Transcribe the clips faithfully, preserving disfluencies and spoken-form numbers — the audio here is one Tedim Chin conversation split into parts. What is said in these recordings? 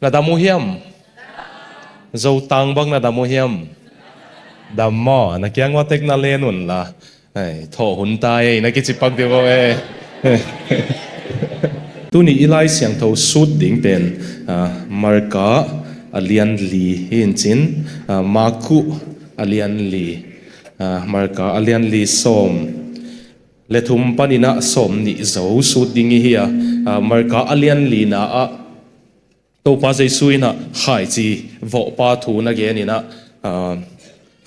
Na dam uh hiam? Zotang bang na dam uh hiam? Dam maw, na kiang ua tek na len un la. Ai, thawh hun ta ei, na kici pak dih uh ei. Tuni i Lai Siangtho sut ding pen, ah, Marka a lian li hi in cin, ah, Maku a lian li, ah, Marka a lian li sawm le thum panin ah sawm nih zo sut ding i hi a, ah, Marka a lian lina ah Topa Jesu in ah khaici vawhpa thu na gen in ah, ah,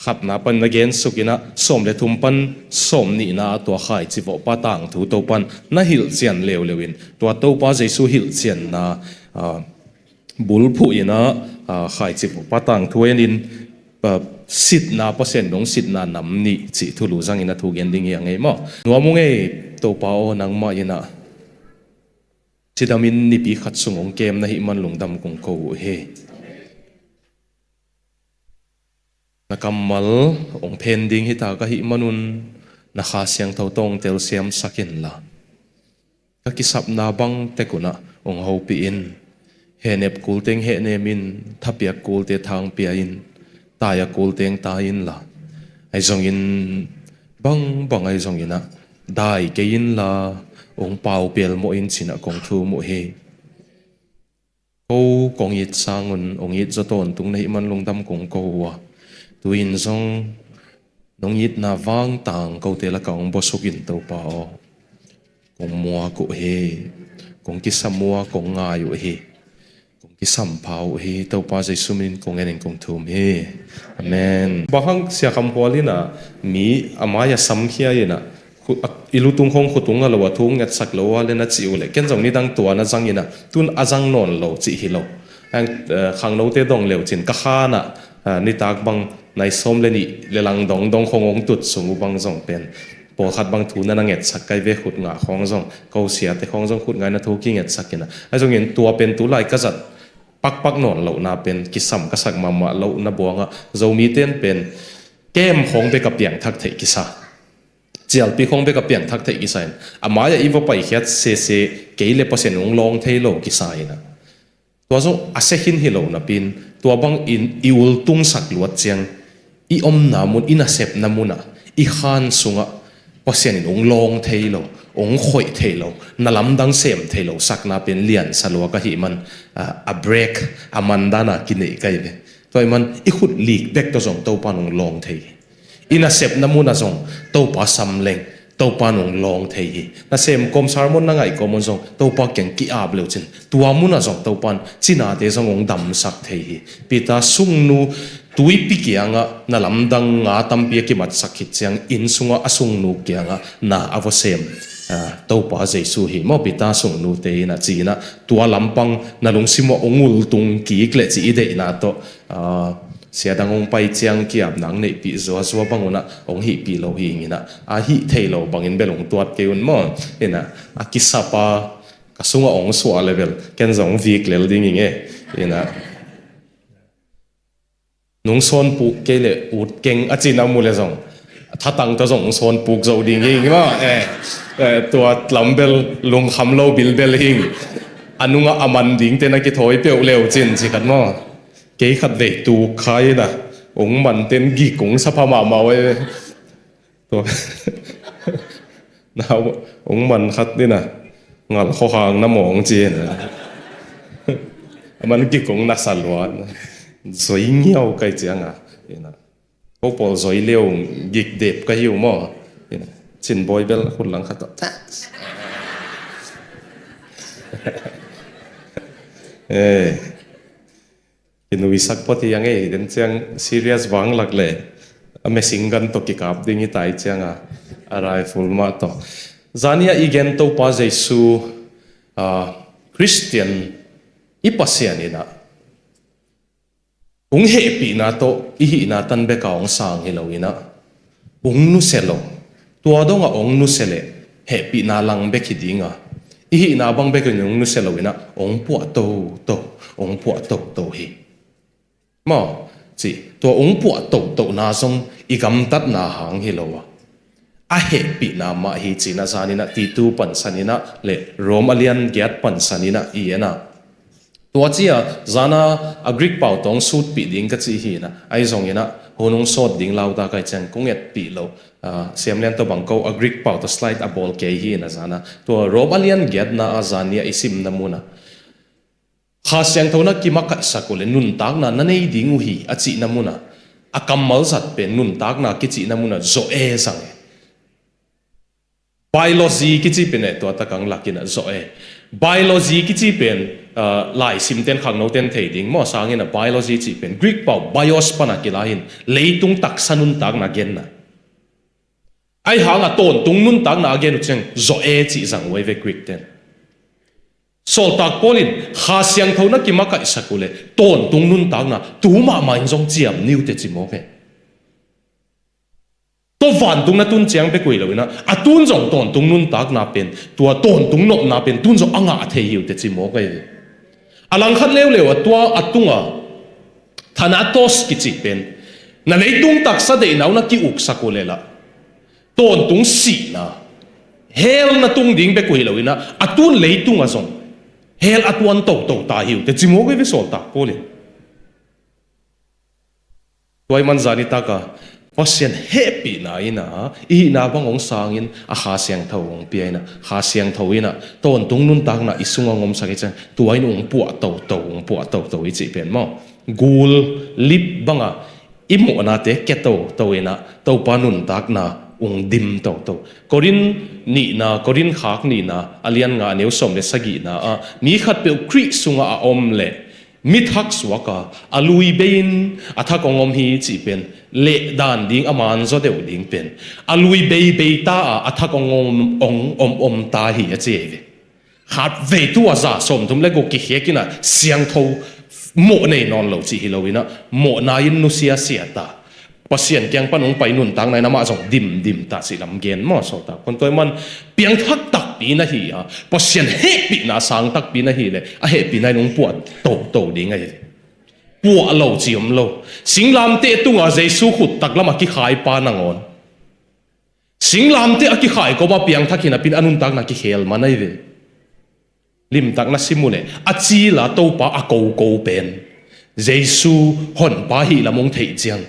khatna pan na gen suk in ah, sawm le thum pan sawm nihna ah tua khaici vawhpa tangthu Topan na hilhcian leuleu in, tua Topa Jesu hilhcianna, ah, bulphuh in ah, ah, khaici vawhpa tangthu en in, ah, sitna, Pasian dong sitna nam nih cih thulu zangin a thu gen ding hi a ngei maw. Nuam uh ngei, Topa aw, nangmah in ah cidamin nipi khat sung hong kem na hih man lungdam kong ko uh hi. Na kammal hong phen ding hi ta ka hih manun, na Kha Siangtho tawh hong telsiamsak inla, ka kisapna bang tek un ah hong hopih in. Hehnep kulte hehnem in, thapiak kulte thangpia in, tai a kulte tai inla, ahi zongin, bangbang ahi zongin ah dai kei inla, hong pau pelmawh in ci-in ah kong thum uh hi. Ko kong it sangun hong it zaw tawntung na hih man lungdam kong ko uh a, tu-in zong nong itna vang tangkote lakah hong buasuk in, Topa aw. Kong muak uh hi. Kong kisam uh a, kong ngai uh hi. Kong kisampha uh hi. Topa Jesu minin kong en in kong thum hi. Amen. Bang hang Sia Kham Hual in ah mi a mai-ah samkhia in ah, khu-, a, i lutung khong khutung a lo a thu ngetsak lo a le na cih uh leh, ken zong nidang tua na zang in ah, tun a zang nawn lo cih hi lo. Ang, eh, khangnote dong leu cin ka khan ah, eh, nitak bang nai sawm le nih le lang dong dong khong hong tut sung uh bang zong pen, pawlkhat bang thu na na ngetsak kai ve, khut ngah khong zong, ko siate khong zong khut ngai na thu kingetsak in ah. Ahi zongin tua pen tu lai ka zat pakpak nawn lohna pen kisam ka sak mahmah lohna buang ah, Zomite in pen kem khong bek a piangthak theih kisa. Cialpi khong bek a piangthak theih kisa in, a mai-ah i va paikhiat sese kei le Pasian hong lawng thei lo kisa in ah. Tua zong a sia khin hi lo napi-in, tua bangin i ultungsak luat ciang, i omna mun, i nasepna mun ah, i khan sungah Pasian in hong lawng thei lo, hong khoih thei lo, na lamdang sem thei lo sakna pen liansa lua ka hih man, a, a break, a man dan a kineih ka hi ve. Tua ahih man i khut lik bek tawh zong Topa in hong lawng thei hi. I nasepna mun ah zong Topa sam leng, Topa in hong lawng thei hi. Nasem kawm, sermon na ngaih kawm un zong Topa kiang ki-ap leu cin, tua mun ah zong Topa in cinate zong hong damsak thei hi. Peter sungnu tuipi kiangah na lamdang nga tampi a kimatsak khit ciang, inn sungah a sungnu kiangah na a va sem, ah, Topa Jesu hi maw, Peter sungnute in ah, ci-in ah, tua lampang na lungsim ah hong ultung kik leh cih i deihna tawh, ah, sia dang hong pai ciang ki-ap nang neihpih zuazua bang un ah hong hihpih lo hi ing in ah, a hih thei lo bangin bel hong tuat kei un maw. In ah, a kisap a ka sungah hong suah le bel ken zong hong vik lel ding ing e. In ah, nung sawnpuk kei leh ut keng a cihna mu le zong, thatang tawh zong hong sawnpuk zo ding ing maw. Eh, eh, tua lam bel lungkham lo bilbel hing. A nungah a man dingte na kithawi peuh leu cin ci khat maw. Kei khat vei tuk kha in ah, hong man ten gik hong sa pha mahmah uh e. Tua, na, hong man khat in ah, ngal khuahang na mawng ci in ah. A man gik hong na sa lua. Zoi ngiau kai ciang a, in ah. Ko pawl zoi leu gik dep ka hi uh maw. In ah. Cin bawi bel khut lang khat tawh. Tax. Eh. Kinuisak phot hi a ngei, den ciang serious vanglak le a machine gun tawh kikap ding hi ta hi ciang a, a rifle mah tawh. Zani a i gen Topa Jesu, ah, Khristian i Pasian in ah, hong hehpihna tawh i hihna tan bek a hong sang hi lo in ah, hong nusia lo. Tua dongah hong nusia leh hehpihna lang bek hi ding a, i hihna bang bek in hong nusia lo in ah, hong puah toto, hong puah toto hi. Maw, ci, tua hong puah totohna zong i gamtatna hang hi lo a, a hehpihna mah hi ci-in ah zan in ah Titu pansan in ah le Rom a lian giat pansan in ah i en ah, Tua cia zana a Greek pau tawh hong sutpih ding ka cih hi inah, ahi zongin ah hun hong sawt ding lau ta ka hih ciang kong etpih lo. Ah, Siam Lian tawh bang ko a Greek pau tawh slide a bawl kei hi inah zana. Tua Rom a lian giatna a zan ni a i simna munah Kha Siangtho na kimakaihsak uh le nuntakna na nei ding uh hi a cihna munah a kammal zat pen nuntakna kicihna munah zoe zang e. Biology kici pen e, tua tak ang lakin ah zoe. Biology kici pen, ah, laisim ten khangno ten thei ding maw sangin ah biology cih pen Greek pau bios pana kilai in leitung taksa nuntakna genna. Ahi hang a tawntung nuntakna a gen uh ciang zoe cih zang uh ahi ve Greek ten. Sawltak Paul in Kha Siangtho na kimakaihsak uh le tawntung nuntakna tu mahmah in zong ciam ni uh teh ci mawk e. Tua vantung na tun ciang bek uh hi lo inah a tun zong tawntung nuntakna pen, tua tawntung nopna pen tun zong a ngah thei hi uh teh ci mawk ahi ve. A langkhat leuleu a tua a tunga Thanatos kici pen na leitung taksa deihna uh na ki-uksak uh le lah tawntung sihna hell na tung ding bek uh hi lo inah a tun leitung ah zong hell a tuan toto ta hi uh teh ci mawk ahi ve Sawltak Paul in. Tua ahih man zan nitak a Pasian hehpihna inah i hihna bang hong sangin a Kha Siangtho hong pia inah Kha Siangtho inah tawntung nuntakna i sungah hong omsak hi ciang tua in hong puah toto, hong puah toto i cih pen maw, gul lip bangah i mawhnate kia toto inah Topa nuntakna hong dim toto. Korin nihna, Korin khak nihna a lian nga a neu sawm le sagihna ah mi khatpeuh Khrih sungah a om le mi thak suak a, a lui bei in a thak hong om hi cih pen lehdan ding a man zaw deuh ding pen a lui bei bei ta a, a thak hong om, hong om, om ta hi a ci hi ve. Khatvei tu a za sawmthum le guk kikhek inah siangtho mawh nei nawn lo cih hi lo inah mawhna in nusia sia ta. Pasian kiang pan hong pai nuntakna in amah zong dimdim ta cih lam gen maw Sawltak Paul in. Tua ahih man piangthak takpi na hi a, Pasian hehpihna sang takpi na hi le a hehpihna in hong puah toto ding ahi ve. Puah lo ci om lo. Singlamteh tunga Jesu khut taklam a kikhai pa nangawn singlamteh a kikhai kawma piangthak hi napi in a nuntakna kikhel man ahi ve. Limtak na sim uh le a cila Topa a koko pen Jesu honpa hih lam hong theih ciang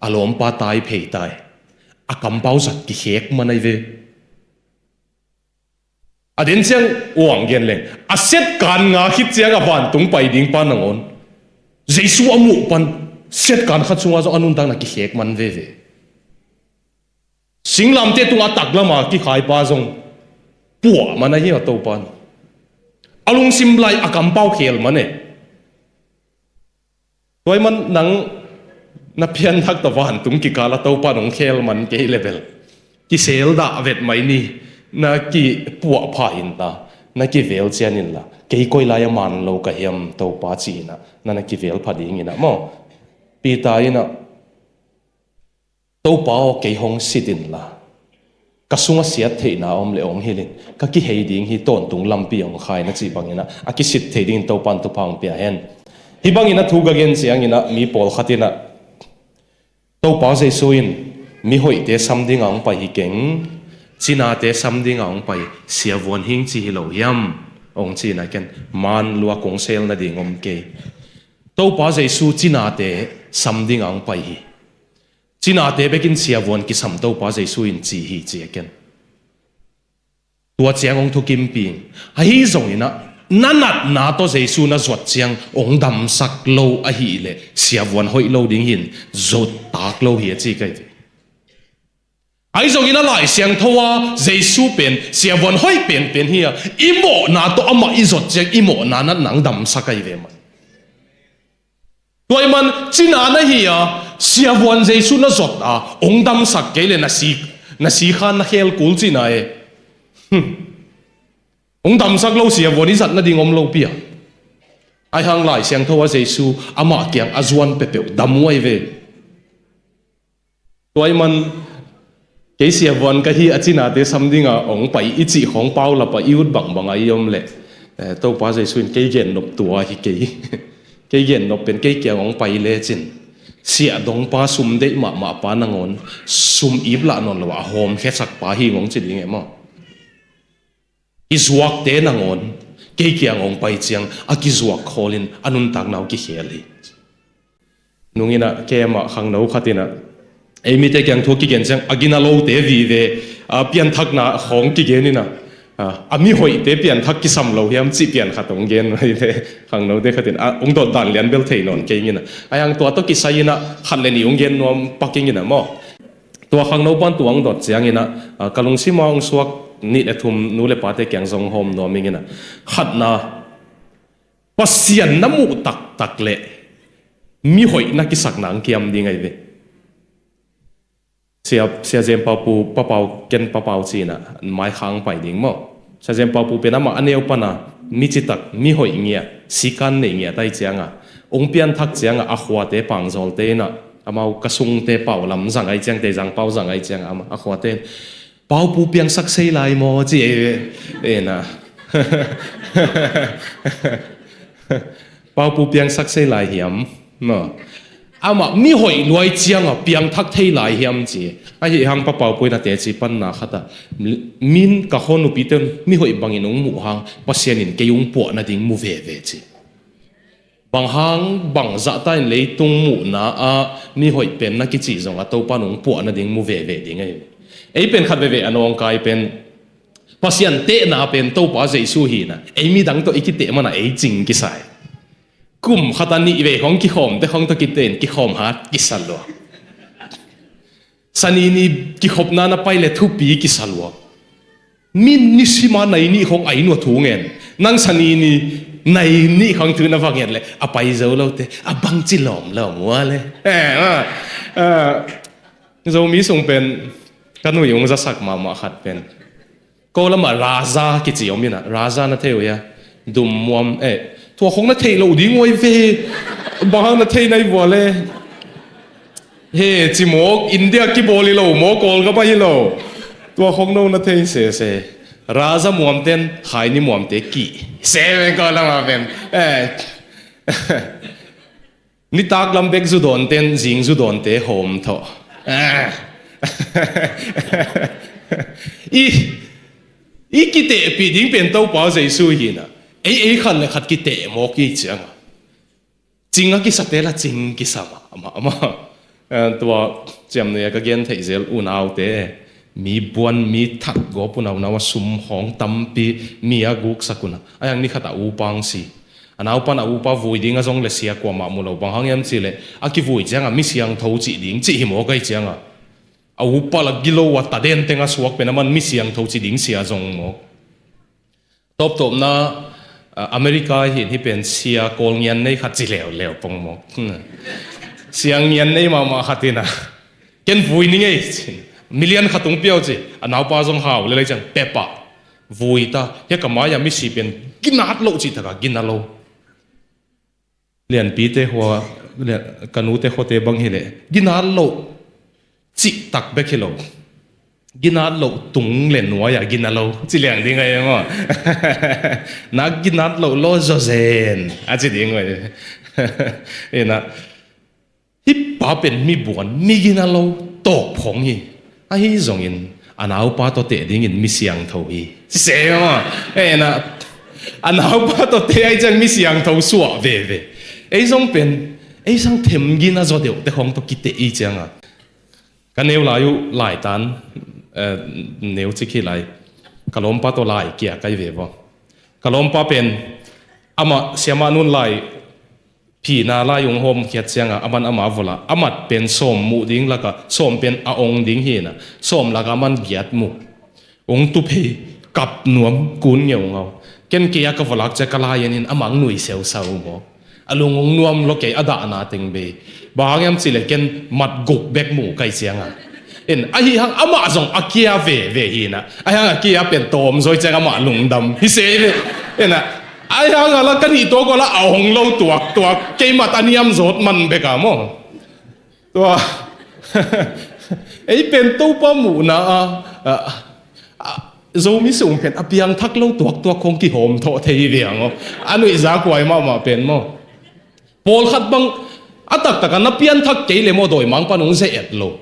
a lawmpa tai phei tai, a kampau zat kikhek man ahi ve. A den ciang uang gen leng a setkan nga khit ciang a vantung pai ding pa nangawn Jesu a muh pan setkan khat sungah zong a nuntakna kikhek man veve. Singlamteh tungah taklama kikhai pa zong puah man ahi a Topa in. A lungsim lai a kampau khel man e. Tua ahih man nang na pianthak tawh vantung kikal a Topa in hong khel man kei le bel kisel dah vet mai ni. Na kipuah pha inla, na kivel cian inla, kei koi lai a man lo ka hiam Topa ci inah na na kivel pha ding inah maw. Peter inah Topa aw, kei hong sit inla, ka sungah siat theihna a om le hong hilh in, ka kihei ding hi, tawntung lampi hong khai na cih bang inah a kisit thei dingin Topa in thupha hong pia hen. Hih bangin a thu ka gen ciang inah mi pawlkhat inah Topa Jesu in mihoihte sam dinga hong pai hi keng, cinate sam dinga hong pai, siavuan hing ci hi lo hiam? Hong ci inah ken man lua kong sel nading om kei. Topa Jesu cinate sam dinga hong pai hi. Cinate bekin siavuan kisam Topa Jesu in ci hi ci a ken. Tua ciang hong thukimpih ing. Ahi zong inah na natna tawh Jesu na zuat ciang hong damsak lo ahih leh siavuan hoih lo ding hi in, zot tak lo hi a ci ka hi ve. Ahi zong inah Lai Siangtho a Jesu pen siavuan hoih penpen hi a, i mawhna tawh amah i zot ciang i mawhna natna hong damsak ahi ve man. Tua ahih man cina na hi a, siavuan Jesu na zot a hong damsak kei le na si, na si khan na khel kul cina e. Hmm. Hong damsak lo siavuan i zat nading om lo pi a. Ahi hang Lai Siangtho a Jesu amah kiang a zuan peuhpeuh dam uh ahi ve. Tua ahih man kei siavuan ka hi a, cinate sam dinga hong pai i cih khawng paulap a i ut bangbang a i om leh, eh, Topa Jesu in kei gennop tua hi kei. Kei gennop pen kei kiang hong pai lecin siahdongpa sum deih mahmahpa nangawn sum ip lah nawn lo a hawmkhiasak pa hi ing hong ci ding e maw. I zuakte nangawn kei kiang hong pai ciang a kizuak khawlin a nuntakna uh kikhel hi. Nung inah kem ah khangno khat inah ei mite kiang thu a kigen ciang a gina lote vive, a pianthakna khawng kigen inah, a, a mihoihte pianthak kisam lo hiam cih pian khat hong gen mah hi ve. Khangnote khat in a hong dot dan lian bel thei nawn kei inah, a hiang tua tawh kisai inah khat le nih hong gen nuam pak ing inah maw. Tua khangno pan tua hong dot ciang inah, a, ka lungsim ah hong suak nih le thum nu le pate kiang zong hawm nuam ing inah, khatna, Pasian na muh taktak leh mihoih na kisakna hong kiam ding ahi ve. Sia, Sia Jem Pau Pu, Pa Pau, ken Pa Pau ci inah maikhang pai ding maw. Sia Jem Pau Pu pen amah a neu pana mi citak, mihoih ngiat, sikan neih ngiat ahi cianga, hong pianthak cianga a khuate Pangzawlte inah, amau ka sungte Pau lam zang ahi ciangte, Zang Pau zang ahi cianga amah a khuate in, Pau Pu piangsak sei lai maw ci ei ve. Inah, Pau Pu piangsak sei lai hiam? Maw. Amah mihoih luai cianga piangthak thei lai hiam ci. Ahi hang Pa Pau Pu inah teci panna khat ah, min ka hon upite un mihoih bangin hong muh hang Pasian in kei hong puah nading mu veve ci. Bang hang bang zahta in leitung muhna ah mihoih pen na kicih zong a Topa in hong puah nading mu veve ding ahi. Ei pen khat veve a nawngkai pen Pasian tehna pen Topa Jesu hi inah, ei midang tawh i kiteh mana ei cing kisa hi. Kum khat a nih vei khawng kikhawmte khawng tawh kiteh in kikhawm hat kisa lua. Sani ni kikhopna na pai le thupi kisa lua. Min nisima nai nih khawng ai nua thu ngen. Nang sani ni nai nih khawng thu na va ngen le a pai zo lote a bangci lawmlawm ua le. Eh, ah, ah. Zomi sung pen ka nui hong zasak mahmah khat pen, ko lamah raza kici om inah, raza na thei uh hia? Dum muam, eh, tua khong na theih loh ding uh ahi ve. Bang hang na thei na hi vua le. He, ci mawk, India kibawl hi lo, mawk Kawlgam ah hi lo. Tua khong no na thei sese. Raza muamten khaini muamte kih se ven ko lamah pen. Eh. Nitak lam bek zu dawnten zing zu dawnte hawm thawh. Ah. I, i kitehpih ding pen Topa Jesu hi inah, ei, ei khat le khat kiteh mawk i cianga, cing a kisate la cing kisa mah, mah, mah. Eh, tua ciamnuia ka gen theih zel unaute, mi buan, mi that gawp unau nau a sum khawng tampi mi a guksak unah, a hiang ni khat a upa hong si. A naupan a upa vui ding a zong le sia kuamah mu lo, bang hang hiam cih leh a kivui cianga mi siangtho cih ding cih hi mawk ahi cianga, a upa la gilo a taden teng a suak pen a man mi siangtho cih ding sia zong mawk. Tawptawpna, ah, America hin hih pen sia Kawl ngian nei khat ci leuleu pong mawk. Hmm. Sia ngian nei mahmah khat inah, ken vui ni ngei ci. Million khat hong pia uh ci. A naupa zong hau lel ahi ciang pepah vui ta, hia ka mai-ah misi pen ginat loh cih takah gina lo. Lianpite khua, lian, ka nute khuate bang hileh ginat loh cih tak bek hi lo. Ginat loh tung le nuai-ah gina lo ci liang ding ahi maw. Na ginat loh lo zawzen a ci ding ahi. Inah, hih pa pen mi buan, mi gina lo tawp khong hi. Ahi zongin a naupa tawh teh dingin mi siangtho hi. Siseh maw. Eh, na, a naupa tawh teh ahi ciang mi siangtho suah veve. Ei zong pen, ei sang them gina zaw deuhte khong tawh kiteh i cianga, ka neu lai uh laitan, eh, neu cik hi lai. Ka lawmpa tawh lai kia kai ve vaw. Ka lawmpa pen amah siamah nun lai phina lai hong hawmkhiat cianga, a man ama vawlah a mat pen sawm muh ding lakah sawm pen a ong ding hi inah, sawm lakah a man giat mu. Hong tup hei, kap nuam, kun ngeungau. Ken kei a ka vawlak cia ka lai-en in amah hong nui seusau maw. A lung hong nuam lo kei a dahna teng bei. Bang hang hiam cih leh ken mat guk bek mu kai cianga. In, ahi hang amah zong a kia veve hi inah. Ahi hang a kia pen tawm zaw hi ciang amah lungdam hi se ve. Inah, ahi hang a la ka nih tawk uh la a hong lo tuaktuak. Kei mat a niam zawt man bek a maw. Tua. Ei pen Topa muhna a, a, a, Zomi sung pen a piangthak lo tuaktuak khong kihawm thawh thei hi ve ang aw. A nuihzak huai mahmah pen maw. Pawlkhat bang a taktak a na pianthak kei le maw dawimangpa nong ze-et lo.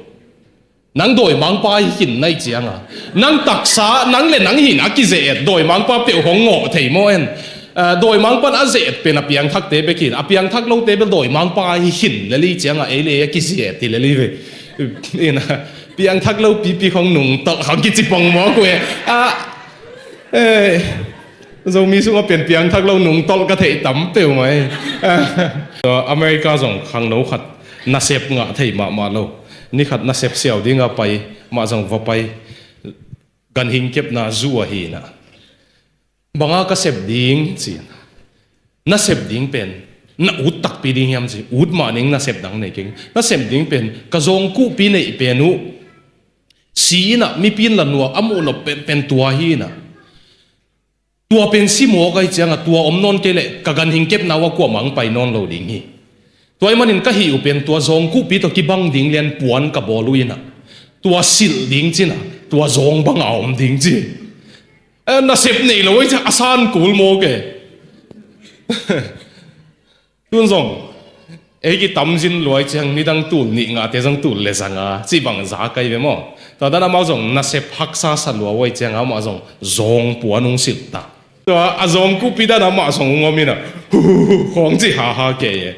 Nang dawimangpa hi khin na hi cianga, nang taksa, nang le nang hin a kize-et dawimangpa peuh hong ngawh thei maw en. Ah, dawimangpa'n a zet pen a piangthakte bek hi in, a piangthak lote bel dawimangpa hi khin lel hi ciangah ei le a kizet hi lel hi ve. Ina, piangthak lo pipi khong nungtolh khong kici pong mawk uh e. Ah, eh, Zomi sungah pen piangthak lo nungtolh ka theih tam peuhmah hi. Ah, America zong khangno khat nasep ngah thei mahmah lo. Ni khat nasep siau dingah pai, mah zong va pai. Ganhing kepna zu ahi inah. Banga ka sep ding ci. Na sep ding pen na ut takpi ding hiam ci. Ut mah ning, na sep dang nei keng. Na sep ding pen ka zawngkuhpi neih pen uh si inah, mipi in la nuam a muh nop pen, pen tua hi inah. Tua pen si mawk ahih ciangah tua om nawn kei leh ka ganhing kepna uh a kuamah hong pai nawn lo ding hi. Tua ahih manin ka hih uh pen tua zawngkuhpi tawh kibang ding lian puan ka bawl uh inah. Tua silh ding ci inah, tua zawng banga om ding ci. Eh, nasep nei lo ahih ciang a san kul mawk e. Tun zong ei kitamzin lua ahih ciang nidang tul nih ngahte zong tul le za nga cih bang za kai ve maw? Tua dan amau zong nasep haksa sa lua uh ahih ciang amah zong zawng puan hong silh ta. Tua a zawngkuhpi dan amah zong hong om inah, hu hu hu khong cih haha kei e.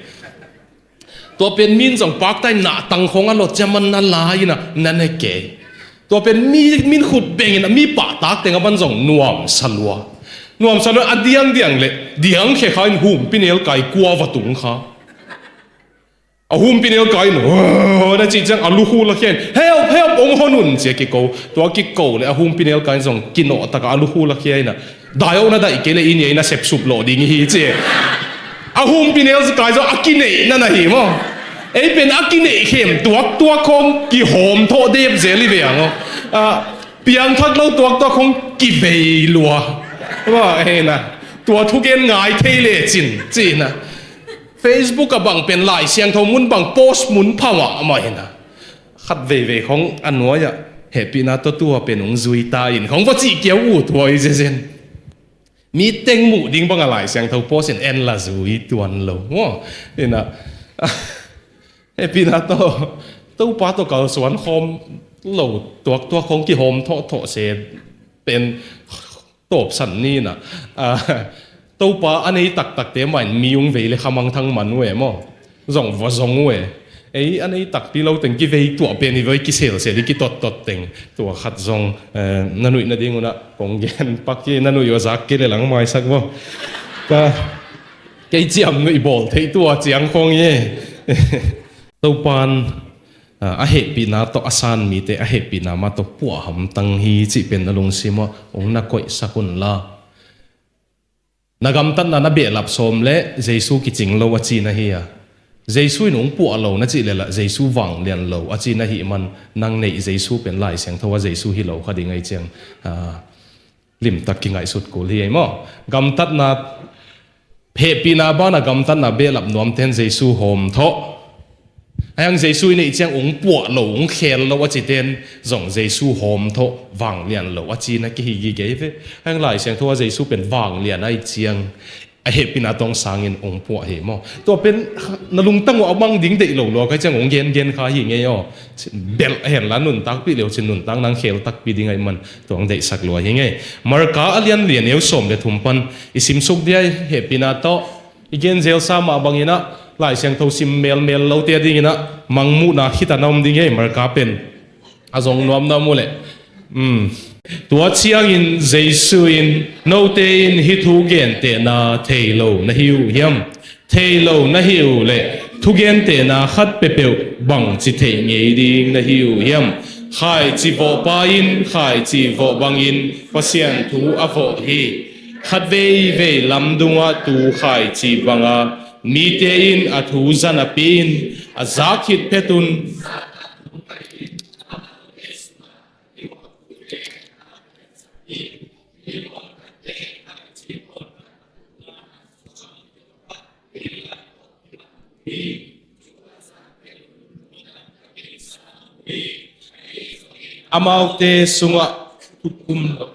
Tua pen min zong pakta in nahtang khong a lot ciang man na la inah na ne kei. Tua pen mi, min khut beng inah mi pahtak teng a ban zong nuamsa lua. Nuamsa lua a diangdiang le diang khe kha in humpi nelkai kua va tung kha. A humpi nelkai in, "Hua," na cih ciang a lukhu lakhia in, "Help, help, hong hon un," ci a kiko. Tua kiko le a humpi nelkai in zong kinawh takah a lukhu lakhia inah, "Dai oh, na daih kei le i nia i nasep sup lawh ding hi," ci. A humpi nelkai zong a kineihna na hi maw? Ei pen a kineih khem tuaktuak khong kihawm thawh dep zel hi ve ang aw. Ah, piangthak lo tuaktuak khong kivei lua. Maw, ei na. Tua thugen ngai thei lecin, ci inah. Facebook ah bang pen Lai Siangtho mun bang post mun pha mahmah inah. Khat veivei khong a nuai-ah hehpihna tawh tua pen hong zui ta in khong va cih kiau uh thuai zezen. Mi teng muh ding bangah Lai Siangtho post in en la zui tuan lo maw? Inah, hehpihna tawh Topa tawh kalsuan khawm lo tuaktuak khong kihawm thawhthawh se pen tawpsan ni inah, ah, Topa a nei taktakte mah in mi hong vei le khamangthang man uh e maw? Zong va zong uh e. Ei a nei takpi lo teng kivei tuah pen hi vei, kiselsel hi kitottot teng. Tua khat zong, eh, na nuih nading unah kong gen pak hi, na nuih uh a zak kei le lang maisak vaw. Ka, kei ciam nuih bawl theih tua ciang khong hi e. Topa'n, ah, a hehpihna tawh a san mite a hehpihna mah tawh puah hamtang hi cih pen na lungsim ah hong na koihsak unla. Na gamtatna na behlap sawm le Jesu kicing lo a ci na hi a, Jesu in hong puah lo na cih leh lah Jesu vanglian lo a ci na hih man, nang neih Jesu pen Lai Siangtho a Jesu hi lo kha ding ahih ciang, ah, limtak kingaihsut kul hi ei maw? Gamtatna, hehpihna banah gamtatna behlap nuamte'n Jesu hawm thawh. Ahi hang Jesu i neih ciang hong puah lo, hong khel lo a cite'n zong Jesu hawm thawh, vanglian lo a ci na kihi gige hi ve. Ahi hang Lai Siangtho a Jesu pen vanglian ahih ciang a hehpihna tawh sangin hong puah hi maw? Tua pen na lungtang uh a mang ding deih lo lua ka hih ciang hong gengen kha hi ngei aw. Belh a hen la nuntakpih leu cin nuntak nang khel takpi ding ahih man tua hong deihsak lua hi ngei. Marka a lian li a neu sawm le thum pan i simsuk dia, hehpihna tawh i gen zelsa mah bangin ah Lai Siangtho sim melmel lote a dingin ah mangmuhna khit a na om ding hi ei, Marka pen. A zong nuam na om uh leh. Um. Tua ciangin Jesu in, "Note in hih thu gentehna thei lo na hi uh hiam? Thei lo na hih uh leh thugentehna khat peuhpeuh bangci theih ngei ding na hi uh hiam? Khaici vawhpa in khaici vawh bangin Pasian thu a vawh hi. Khat veivei lamdungah tu khaici banga mite in a thu za napi-in a zak khit phetun." Amaute sungah thukum lo.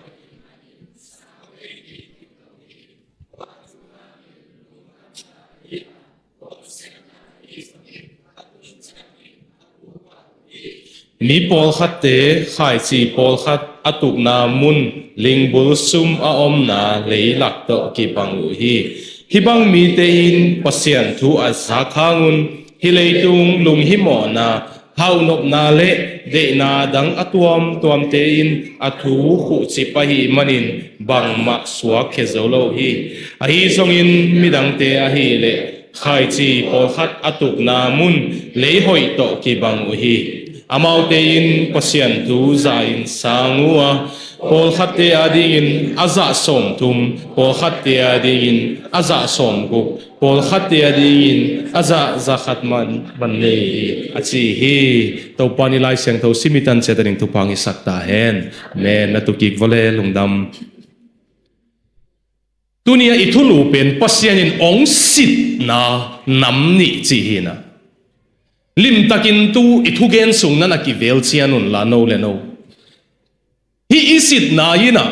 Mi pawlkhatte khaici pawlkhat a tukna mun, lingbul sum a omna leilak tawh kibang uh hi. Hih bang mite in Pasian thu a zak hangun, hih leitung lunghimawhna, haunopna le deihna dang a tuamtuamte in a thu khuhcip ahih manin bangmah suakkhia zo lo hi. Ahi zongin midangte ahih leh khaici pawlkhat a tukna mun, leihoih tawh kibang uh hi. Amaute in Pasian thu za-in sang uh a, pawlkhatte adingin a zah sawmthum, pawlkhatte adingin a zah sawmguk, pawlkhatte adingin a zah zakhat man, man nei hi, a ci hi. Topa in Lai Siangtho sim i tan ciat a ding thupha hong hisak ta hen. Amen. Na tu kik vua le, lungdam. Tuni-a i thulu pen Pasian in hong sitna nam nih cih hi na. Limtakin tu i thugen sung na na kivel cian un la, no le no. Hih i sitna in a,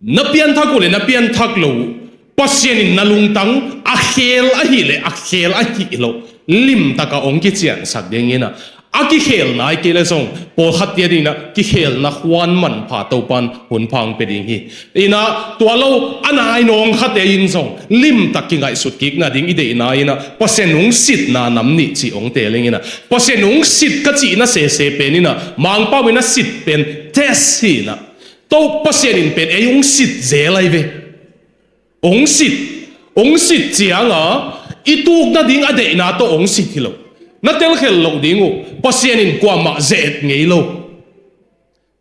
na pianthak uh le na pianthak lo uh, Pasian in na lungtang a khel ahih leh a khel ahih loh limtaka hong kiciansak dingin a, a kikhel nai kei leh zong pawlkhatte adingin a kikhelna huan manpha Topa in hun pha hong pia ding hi. In a, tua lo a nai nawngkhate in zong limtak kingaihsut kikna ding i deihna in a, Pasian hong sitna nam nih cih hong teel ing in a, Pasian hong sit ka cihna sese pen in a, Mangpau in a sit pen test hi in a, to Pasian in pen ei hong sit zel ahi ve. Hong sit, hong sit cianga i tuk nading a deihna tawh hong sit hi lo. Na telkhel loh ding uh, Pasian in kuamah ze-et ngei lo.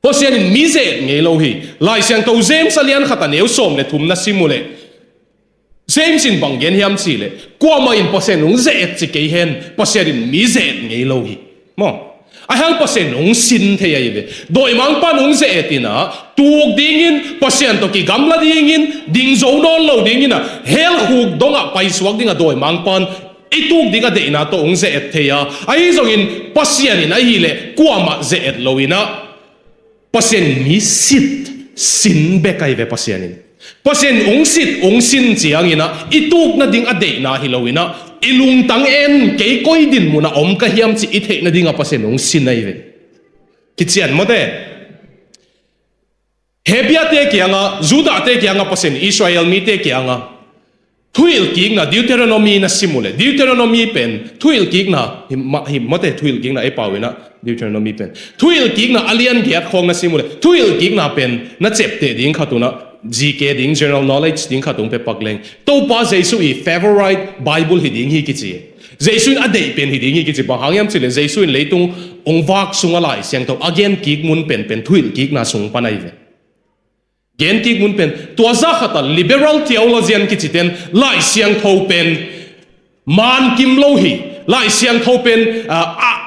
Pasian in mi ze-et ngei lo hi. Lai Siangtho James a lian khat a neu sawm le thum na sim uh leh, James in bang gen hiam cih leh, kuamah in Pasian hong ze-et ci kei hen, Pasian in mi ze-et ngei lo hi. Maw? Ahi hang Pasian hong sin thei ahi ve. Dawimangpa'n hong ze-et in a, tuk dingin, Pasian tawh kigamla dingin, ding zo nawn lo dingin a, hell khuk dongah paisuak ding a dawimangpa'n i tuk ding a deihna tawh hong ze-et thei a. Ahi zongin Pasian in ahih leh kuamah ze-et lo in a, Pasian in mi sit, sin bek ahi ve Pasian in. Pasian hong sit, hong sin ciangin a, i tuk nading a deihna hi lo in a, i lungtang en, kei koi dinmun ah om ka hiam cih i theih nading a Pasian hong sin ahi ve. Kician mawte. Hebriate kiangah, Judahte kiangah Pasian, Israel mite kiangah thuhilhkikna, Deuteronomy na sim uh leh, Deuteronomy pen thuhilhkikna, hi mah, hi mawte, thuhilhkikna ei pau in a, Deuteronomy pen thuhilhkikna a lian giat khawng na sim uh leh, thuhilhkikna pen na ciapteh ding khat un a, G K ding, general knowledge ding khat hong pia pak leng, Topa Jesu i favorite Bible hi ding hi kici. Jesu in a deih pen hi ding hi kici. Bang hang hiam cih leh Jesu in leitung hong vak sungah Lai Siangtho a genkik mun pen, pen thuhilhkikna sung pan ahi ve. Genkik mun pen, tua zah khat a liberal theologian kicite'n Lai Siangtho pen man kim lo hi. Lai Siangtho pen, ah, ah,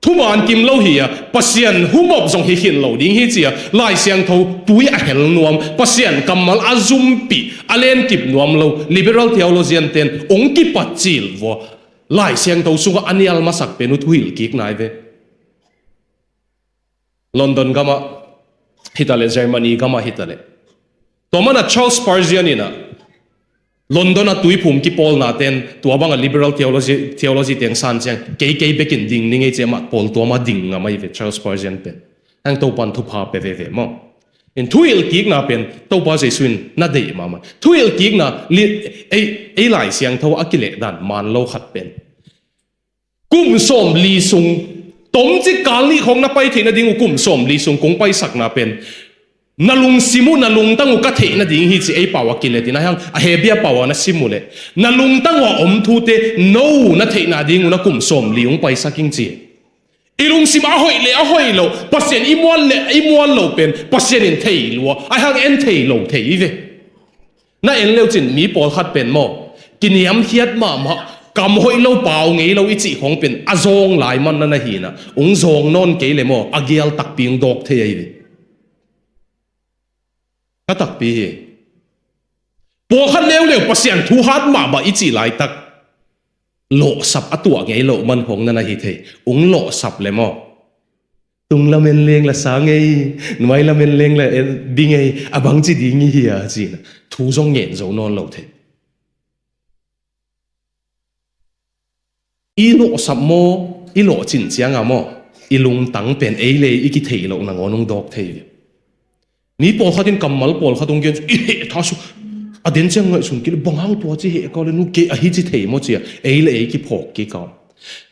thuman kim lo hi a, Pasian humop zong hi khin lo ding hi ci a, Lai Siangtho tui a hel nuam, Pasian kammal a zumpih, a lenkip nuam lo liberal theologian te'n hong kipat cil vua. Lai Siangtho sungah a nial masak pen uh thuhilhkikna ahi ve. London gamah hi ta leh, Germany gamah hi ta leh, tua man a Charles Spurgeon in a, London a Tuiphum kipawlna te'n tua bang a liberal theology, theology te'n san ciang, kei, kei bekin ding ning ei ci a, amah pawl tua mah ding ngam ahi ve Charles Spurgeon pen. Hang Topa'n thupha pia veve maw. In thuhilhkikna pen Topa Jesu in na deih mahmah. Thuhilhkikna li-, ei, ei Lai Siangtho a kileh dan man lo khat pen, kum sawmli sung, tomcik kal nih khawng na pai theih nading uh kum sawmli sung kong paisakna pen, na lungsim uh, na lungtang uh ka theih nading hi ci ei pau a kilet in a, ahi hang a Hebru pau a na sim uh leh, na lungtang uh a om thute no na theih nading uh na kum sawmli hong paisak ing ci. I lungsim a hoih le a hoih loh, Pasian i muan le i muan loh pen Pasian in thei lua, ahi hang en thei lo thei hi ve. Na en leucin mi pawlkhat pen maw, kiniamkhiat mahmah, kam hoih lo, pau ngei lo i cih khawng pen a zawng lai man na na hi na, hong zawng nawn kei le maw, a gial takpi hong dawk thei ahi ve. Ka takpi hi. Pawlkhat leuleu Pasian thu hat mahmah i cih laitak, lawhsap a tuah ngei loh man khawng na na hi thei. Hong lawhsap le maw, tung lamen leng la sa ngei, nuai lamen leng la en ding ei, a bangci ding i hi a ci na, thu zong ngen zo nawn lo thei. I lawhsap maw, i lawhcin cianga maw, i lungtang pen ei le ei i kitheih loh nangawn hong dawk thei ve. Mi pawlkhat in kammal pawlkhat hong gen, i heh tha suk. A den ciang ngaihsun kei le, bang hang tua ci heh kau le, nu kei ahi ci thei maw ci a, ei le ei kiphawk kik a.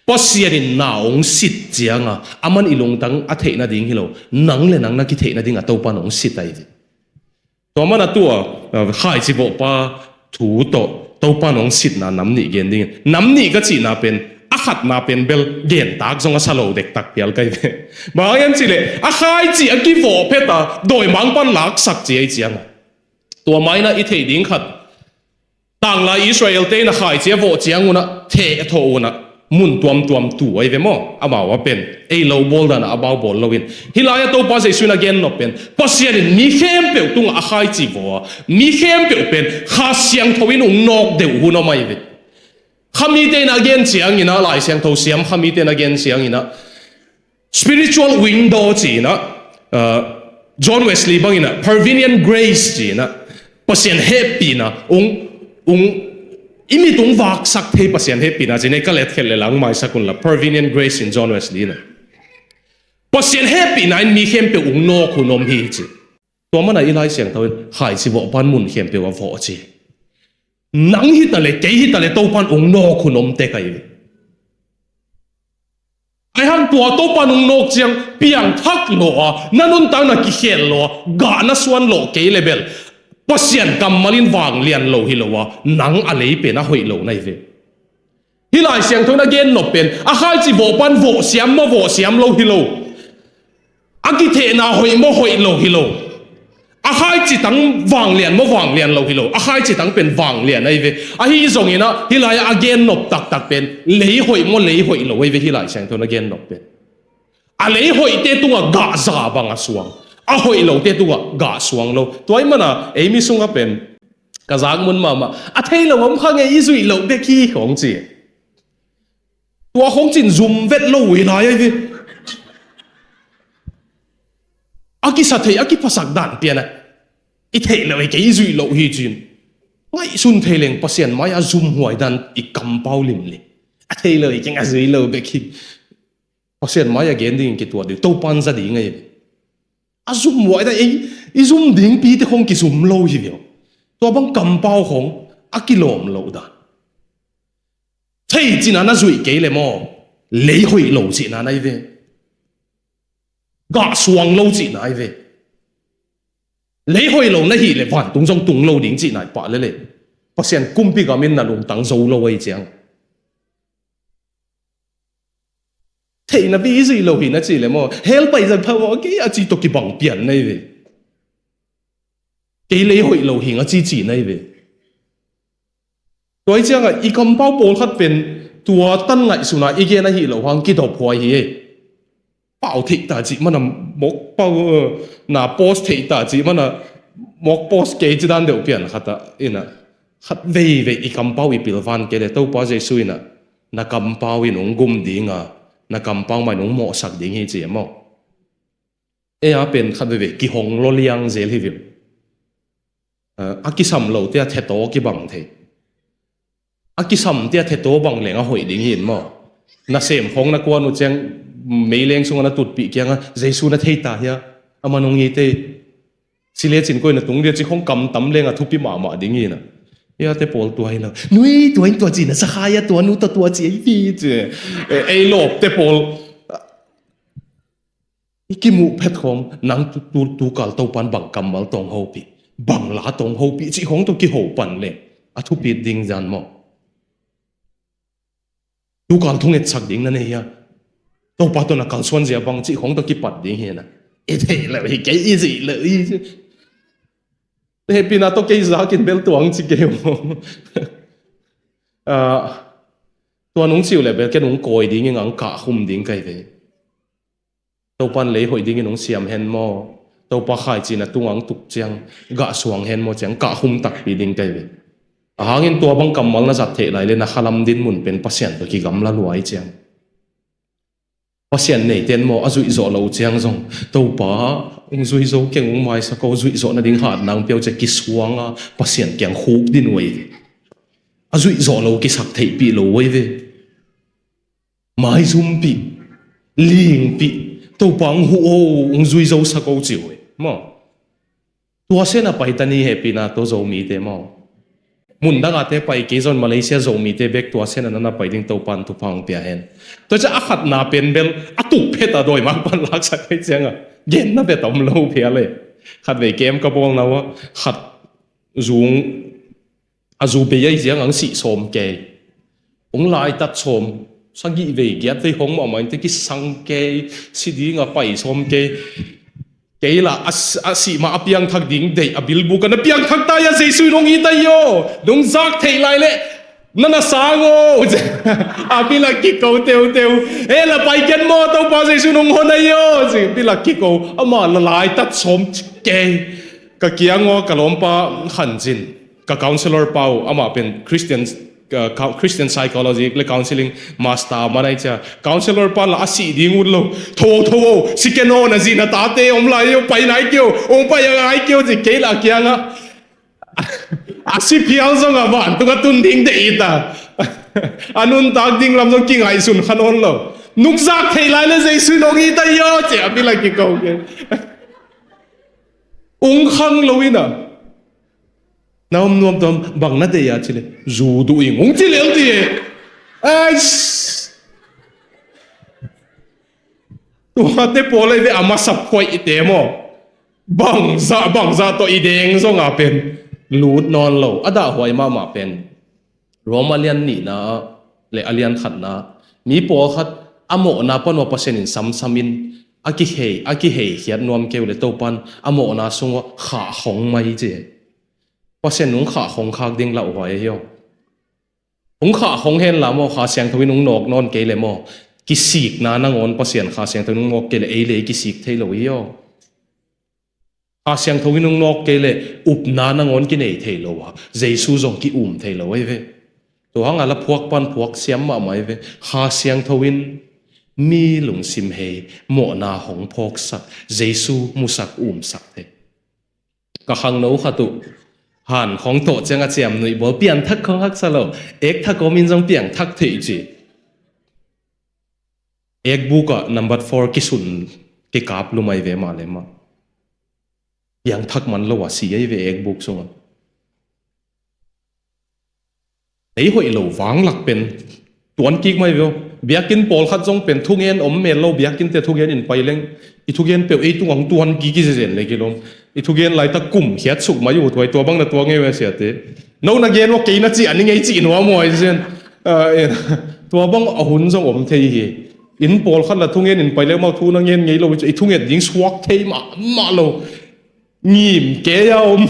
Pasian in na hong sit ciang a, aman i lungtang a theih nading hi lo, nang le nang na kitheih nading a Topan hong sit ahi ve. Tua mana tua, uh, khaici vawhpa thu tawh Topan hong sitna nam nih gen dingin. Nam nih ka cihna pen, a khatna pen bel gentak zong a sa lo dektak pial kai ve. Bang hang hiam cih leh, a khaici a kivawh phet a, dawimangpa'n laksak ci ahi ciang a. Tua maina i theih ding khat. Tanglai Israel-te in a khaici a vawh ciang un a, theh a thawh un a, mun tuamtuam tu ahi ve maw? Amau a pen, ei lo bawl dan a amau bawl lo in. Hih lai-ah Topa Jesu in a gen nop pen, Pasian in mi khempeuh tungah a khaici vawh a, mi khempeuh pen Kha Siangtho in hong nawk deuh hun om ahi ve. Khamite in a gen ciangin a, Lai Siangtho siam khamite in a gen ciangin a, spiritual window ci-in a, uh, John Wesley bangin a, prevenient grace ci-in a, Pasian hehpihna, ung, ung, i mit ung vaksak thei Pasian hehpihna ci-in a, ka letkhelh le lang maisak un la, prevenient grace in John Wesley in a. Pasian hehpihna in mi khempeuh ung nawk hun om hi ci. Tua mana i Lai Siangtho in, khaici vawhpa'n mun khempeuh a vawh ci. Nang hi ta le, kei hi ta le, Topan ung nawk hun om tek ahi ve. Ahi hang tua Topan ung nawk ciang piangthak lo a, na nuntakna kikhel lo a, gah na suan lo kei le bel, Pasian kammal in vanglian lo hi lo a, nang a lei pen a hoih lo na hi ve. Hih Lai Siangtho in a gen nop pen, a khaici vawhpa'n vawh siam maw vawh siam lo hi lo. A kithehna hoih maw hoih lo hi lo. A khaici tang vanglian maw vanglian lo hi lo. A khaici tang pen vanglian ahi ve. Ahi zongin a, hih lai-ah a gen nop taktak pen, lei hoih maw lei hoih lo ahi ve hih Lai Siangtho in a gen nop pen. A lei hoihte tungah gah za bang a suang. A hoih lote tungah gah suang lo. Tua ahih mana, ei mi sungah pen, ka zak mun mahmah. A thei lo om kha ngei i zuih loh bek hi khong ci. Tua khong cin zum vet lo uh hi lai ahi ve. A kisa thei, a kiphasak dan pian a. I theih loh hi kei i zuih loh hi cin. Ngaihsun thei leng Pasian mai-ah zumhuai dan i kampau limlim. A thei lo hi kei a zuih loh bek hi. Pasian mai-ah gen dingin kituat ding, Topan za ding ahi ve. A zumhuai dan, ei, i zum dingpite khong kizum lo hi ve. Tua bang kampau khong, a kilawm loh dan. Thei cihna na zuih kei le maw, lei hoih lo cihna na hi ve. Gah suang lo cihna hi ve. Lei hoih lo na hih le vantung zong tung lo ding cihna hi pah lele. Pasian kumpi gam in na lungtang zo lo ahi ciang. Theihna bek i zuih lo hi na ci le maw. Hell pai zang pha maw, kei a ci tawh kibang pian na hi ve. Kei lei hoih lo hi nga ci ci na hi ve. Tua hi ciangah i kampau pawlkhat pen tua tan ngaihsuna i gen ahi lo hang kidop huai hi ei. Pau theih ta cih mana mok pau, eh, na post theih ta cih mana mok post kei ci dan deuh pian khat ah ina. Khat veivei i kampau i pilvan kei le Topa Jesu ina na kampau in hong gum dinga, na kampau mai in hong mawhsak ding hi ci a maw. Ei a pen khat veivei kihong lo liang zel hi vim. Eh, a kisam lote a thetaw kibang thei. A kisamte a thetaw bang leng a hoih ding hi in maw. Nasem khong na kuan uh ciang meileng sungah na tutpih kiangah Jesu na thei ta hia? Aman hong it ei. Ci lecin koi na tung dia ci khong kamtam leng a thupi mahmah ding hi na. Iate pawl tua hi lo. Nui tua in tua ci na sa khai a tua nu tawh tua ci ei pi ci. Eh, ei lawpte pawl. I kimuh phet khong nang tu, tu, tukal Topan bang kammal tawh hong hopih, bang la tawh hong hopih cih khong tawh kiho pan le a thupit ding zan maw. Tukal thungetsak ding na nei hia? Topa tawh na kalsuan zia bang cih khong tawh kipat ding hi na. I theih lo hi kei i zih lo hi. Hehpihna tawh kei zakin bel tuang ci kei uh. Ah, tua nung ciu le bel ken hong kawi ding ing ang kah khum ding kai ve. Topan lei hoih dingin hong siam hen maw? Topa khaici na tungah hong tuk ciang gah suang hen maw ciang kah khum takpi ding kai ve. Ahangin tua bang kammal na zat theih lai le na khalam din mun pen Pasian tawh kigamla luai ciang. Pasian neite in maw a zuih zawh lo ciang zong Topa hong zui zo keng hong maisak aw zuih zawh nading hat nang piau ciang kisuanga Pasian kiang khuk din uh ahi ve. A zuih zawh lo kisak theihpih lo uh ahi ve. Maizumpih. lingpih, Topa hong huh o, hong zui zo sak o ci uh hi maw. Tua sena pai ta ni, hehpihna tawh Zomite maw. Mun dang a te pai kei zong Malaysia Zomite bek tua sena na na pai ding Topan thupha hong pia hen. Tua ciang a khatna pen bel a tuk phet a dawi mah pan laksak hi cianga genna bek om lo phial e. Khatvei kem ka bawlna uh ah khat zung a zu bei ahi ciang ang sih sawm kei. Hong laitat sawm sagih vei giat vei hong mahmah in te kisang kei, si ding a pai sawm kei. Kei lah a, a sih mah a piangthak ding deih a bilbuk a na piangthak ta ia, Jesu in hong it ta io. Nong zak theih lai leh na na sang o. A bil a kiko teuteu. E la pai ken maw, Topa Jesu in hong hon a io. Ci bil a kiko, ama la laitat sawm kei. Ka kiang aw ka lawmpa Khan Cin, ka counselor pa uh, amah pen Christian, uh, Christian psychology le counseling master man ahi cia. Counselor pa lah a sih ding ut lo. Tho, tho, o, si ken aw, na zi na tate om lai uh, pai nai kei o, ong pai a ngai kei o, ci kei lah kiangah. A si phial zongah vantung a tun ding deih it a, a nuntak ding lam zong kingaihsun kha nawn lo. Nong zak theih lai le Jesu in hong it ta io, ci a bil a kiko kei. Ung khang lo in a, na om nuam tuam, bang na deih a ci le, zu duh ing ung ci lel ti e. Ais. Tuate pawl ei ve a masa phuaih te maw. Bangzah, bangzah tawh i deng zong a pen lut nawn lo. A dahhuai mahmah pen Roma lian nihna le a lian khatna, mi pawlkhat a mawhna pan uh a Pasian in samsam in a kihei, a kihei khiat nuam kei uh le Topan a mawhna sungah khah khong mai ci. Pasian in hong khah khong khak ding lauhuai hi aw. Hong khah khong hen la maw, Kha Siangtho in hong nawk nawn kei le maw, kisikna nangawn Pasian Kha Siangtho in hong nawk kei le ei le ei kisik thei lo hi aw. Kha Siangtho in hong nawk kei le upna nangawn kinei thei lo a, Jesu zong ki-um thei lo ahi ve. Tua hang a la phuak pan phuak siam mahmah ahi ve. Kha Siangtho in mi lungsim hei mawhna hong phawksak, Jesu musak umsak thei. Ka khangno khat uh han khong tawh ciang a ciam nuih bawl, pianthak khong haksa lo, ek thak om in zong piangthak thei ci. Ekbuk ah number four kisun kikap lum ahi ve mah le mah. Piangthak man lo a si ahi ve ekbuk sungah. Ei hoih lo vanglak pen tuan kik mai veu. Biakinn pawlkhat zong pen thugen om mel lo, biakinn te thugen in pai leng i thugen peuh ei tungah hong tuan kik i zezen le kilom. I thugen laitak kum khiat suk mai uh tuai, tua bang na tuak ngei ve siate. No na gen uh kei na cih a ni ngei cih nuam uh ai zen. Ah, eh, tua bang a hun zong om thei hi. Inn pawlkhat la thugen in pai leng mau thu na ngen ngei lo i thunget ding suak thei mahmah lo. Ngim kei a om.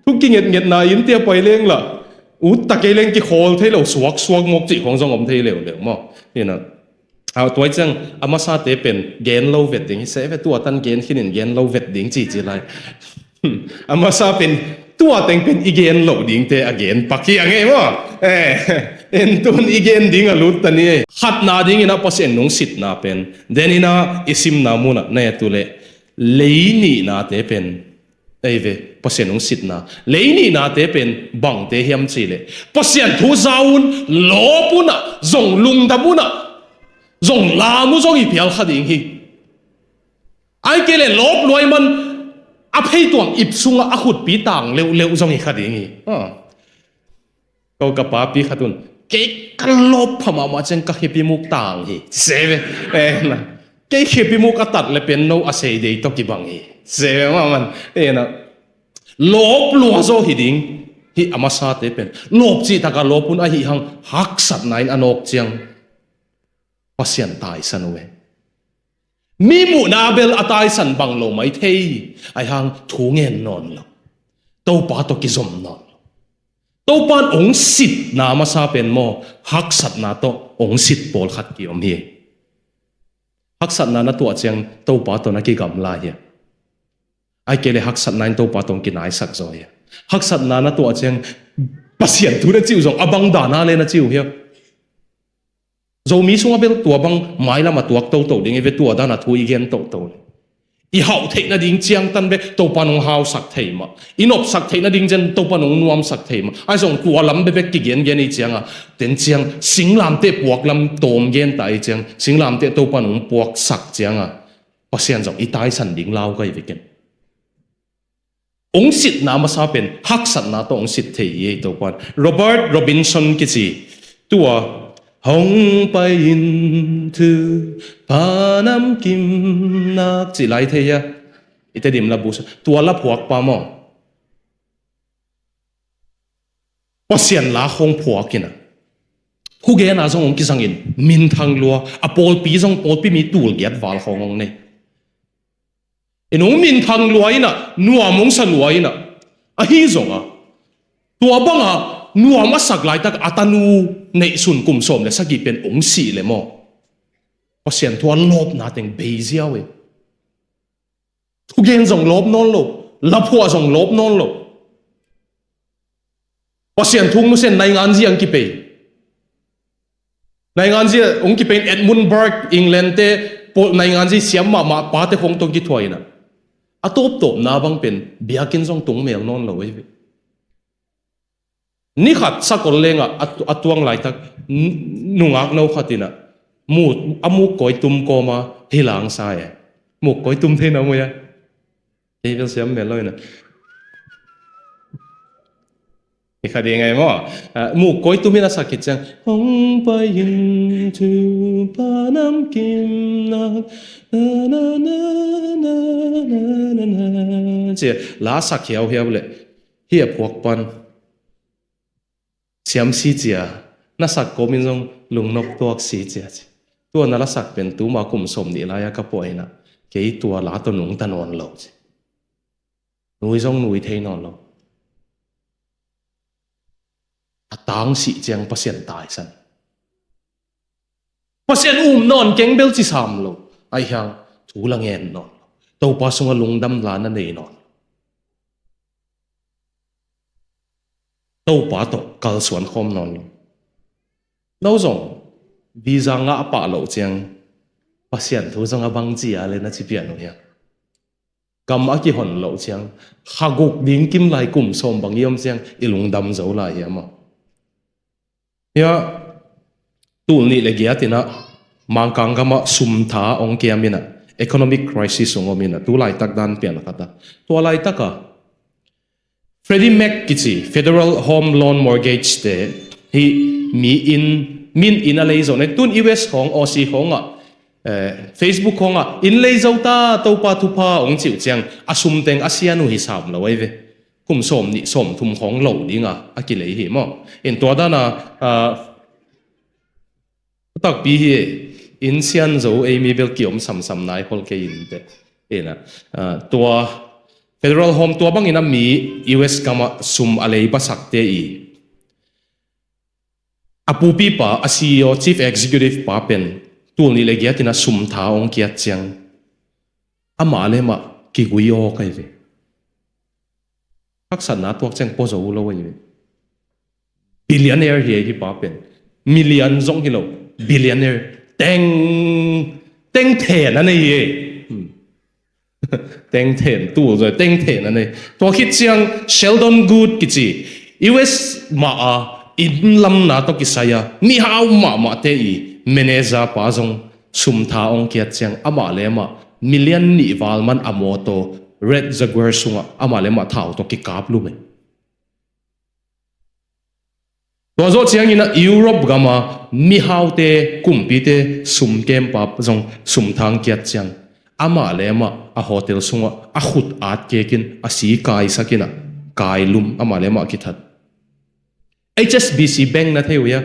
Thu kingetngetna inn tia pai leng la ut ta kei leng kikhawl thei lo, suaksuak mawk cih khong zong om thei leuleu maw? Ina, a, tua ciang a masate pen gen lo vet ding hi se ve, tua tan gen khinin gen lo vet ding cici lai. A masa pen tua teng pen i gen lo dingte a gen pak hi a ngei maw? Eh, en tun i gen ding a lut ta ni. Khatna dingin a Pasian nung sitna pen, den ina i simna munah na et uh leh lei nihnate pen, ei ve, Pasian hong sitna lei nihnate pen bangte hiam cih leh, Pasian thu za un, lawp unah, zong lungdam unah, zong lam uh zong i phial kha ding hi. Ai kei leh lawp luai man a pheituam ip sungah a khutpi tang leuhleuh zong i kha ding hi. Ah. Ko ka papi khat un, kei ka lawp pha mahmah ciang ka khipimuk tang hi. Se ve. Eh, na. Kei khipimuk a tat le pen no a sei dei tawh kibang hi. Se ve mahmah. Eh, na. Lawp lua zaw hi ding. Hi a masate pen. Lawp cih taka lawp un ahi hang haksatna in a nawk ciang Pasian taisan uh e. Mi muhna bel a taisan bang lo mai thei, ahi hang thu ngen nawn lo. Topa tawh kizom nawn lo. Topa in ong sitna masa pen maw, haksatna tawh ong sit pawlkhat kiom hi. Haksatna na tuah ciang Topa tawh na kigamla hi. Ai kei le haksatna in Topa tawh ong kinaisak zaw hi. Haksatna na tuah ciang Pasian thu na ci uh zong a bang dana le na ci uh hi. Zomi sungah bel tua bang mailam a tuak toto ding i ve, tua dan a thu i gen toto. I hauh theih nading ciangtan bek Topa nong hausak thei mah. I nopsak theih nading ciang Topa nong nuamsak thei mah. Ahi zong tua lam bekbek kigengen i cianga, ten ciang singlamteh puak lam tawm genta i ciang, singlamteh Topa nong puaksak cianga, Pasian zong i taisan ding lau kai vekin. Ong sitna masa pen haksatna tawh ong sit thei hi ei Topan. Robert Robinson kici, tua hong pai in tu panam kim nak ci lai thei hia. I Tedim la busa tua la phuak pa maw? Pasian la hong phuak ina, thugena zong hong kizangin minthang lua, a pawlpi zong pawlpi mi tul giat val hong hong nei. Inn hong minthang lua ina, nuam hong sa lua ina, ahi zonga tua banga nuam a sak laitak a tanu neihsun kum sawm le sagih pen hong sih le maw? Pasian thu a lawpna teng bei ziau e. Thugen zong lawp nawn lo, laphuah zong lawp nawn lo. Pasian thu nusia in nainganzi ang kipei. Nainganzi ang kipei in Edmund Burke, England te, nainganzi siam mahmah pate khong tong kithuah ina, a tawptawpna bang pen biakinn zong tung mel nawn lo ei ve. Ni khat sakol lenga a tuang laitak nungak no khat ina a muk kawi tum kawma hi lang sa e. Muk kawi tum thei na mui a, kei bel siam mel lo ina. I kha ding ngai maw? Muk kawi tum in a sak khit ciang hong pai in tu panam kim nak na na na na na na na na, ci la sak hiauhiau le hi a phuak pan siam si cia, na sak kawmin zong lungnop tuak si cia ci. Tua na la sak pen tuma kum sawm nih lai-a ka puah ina, kei tua la tawh nungta nawn lo ci. Nui zong nui thei nawn lo. A tang sih ciang Pasian taisan. Pasian um nawn keng bel ci sam lo. Ahi hang thu la ngen nawn lo. Topa sunga lungdam la na nei nawn lo. Topa tawh kalsuan khawm nawn lo. No zong visa ngah pah lo ciang Pasian thu zong a bang ci a le na ci pian uh hiam? Kam a kihon loh ciang, kha guk ding kim lai kum sawm bang i om ciang i lungdam zo lai hiam maw? Hia, tul nih le giat ina Mangkang gama sum tha ong kiam ina, economic crisis ong om ina, tu laitak dan pian khat a. Tua laitaka Freddie Mac kici Federal Home Loan Mortgage te hi mi in, min in a lei zo ne, tun U S khong, Aussie khong ah, eh, Facebook khong ah in lei zo ta, Topa thupha ong ciu ciang a sum teng a sian uh hi sam lo ai ve. Kum sawm nih sawm thum khong lo dinga a kilei hi maw? In tua dana, ah, a takpi hi, in sian zo ei mi bel kiom samsam nai hol kei in te. Ina, ah, tua Federal Home tua bangin a mi U S gama sum a lei basak te i a pupipa, a C E O, Chief Executive pa pen tul nih le giat ina sum tha ong kiat ciang amah le mah kigui aw kai ve. Haksatna tuak ciang pua zo lo ai ve. Billionaire hi ei hi pa pen. Million zong hi lo. Billionaire. Teng, teng then a nei hi ei. Hmm. Teng then, tul zoi teng then a nei. Tua khit ciang Sheldon Good kici U S mah a inn lamna tawh kisai a mihau mahmah te i manager pa zong sum tha ong kiat ciang amah le amah million nih val man a mawtaw Red Jaguar sungah amah le amah thau tawh kikap lum e. Tua zawh ciangin a Europe gama mihaute kumpite sum kempa zong sum tha ong kiat ciang amah le amah a hotel sungah a khut at kekin a si kaisakin a kai lum amah le amah kithat. H S B C Bank na thei uh hia?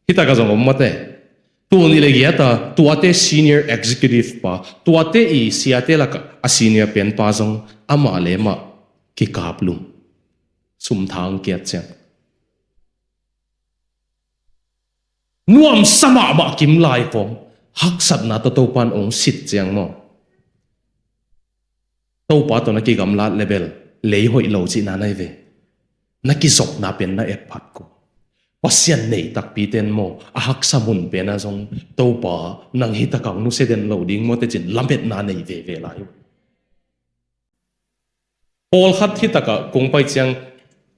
Hi taka zong om mate. Tul nih le giata tuate senior executive pa, tuate i siate laka a senior pen pa zong amah le amah kikap lum. Sum tha ong kiat ciang. Nuamsa mahmah kim lai khong haksatna tawh Topan ong sit ciang maw? Topa tawh na kigamlat le bel lei hoih lo cihna nai ve. Na kizopna pen na etphat ko. Pasian nei takpi ten maw, a haksa mun pen a zong Topa nang hi takang nusia den lo ding maw tecin lametna nei veve lai uh. Pawlkhat hi takah kong pai ciang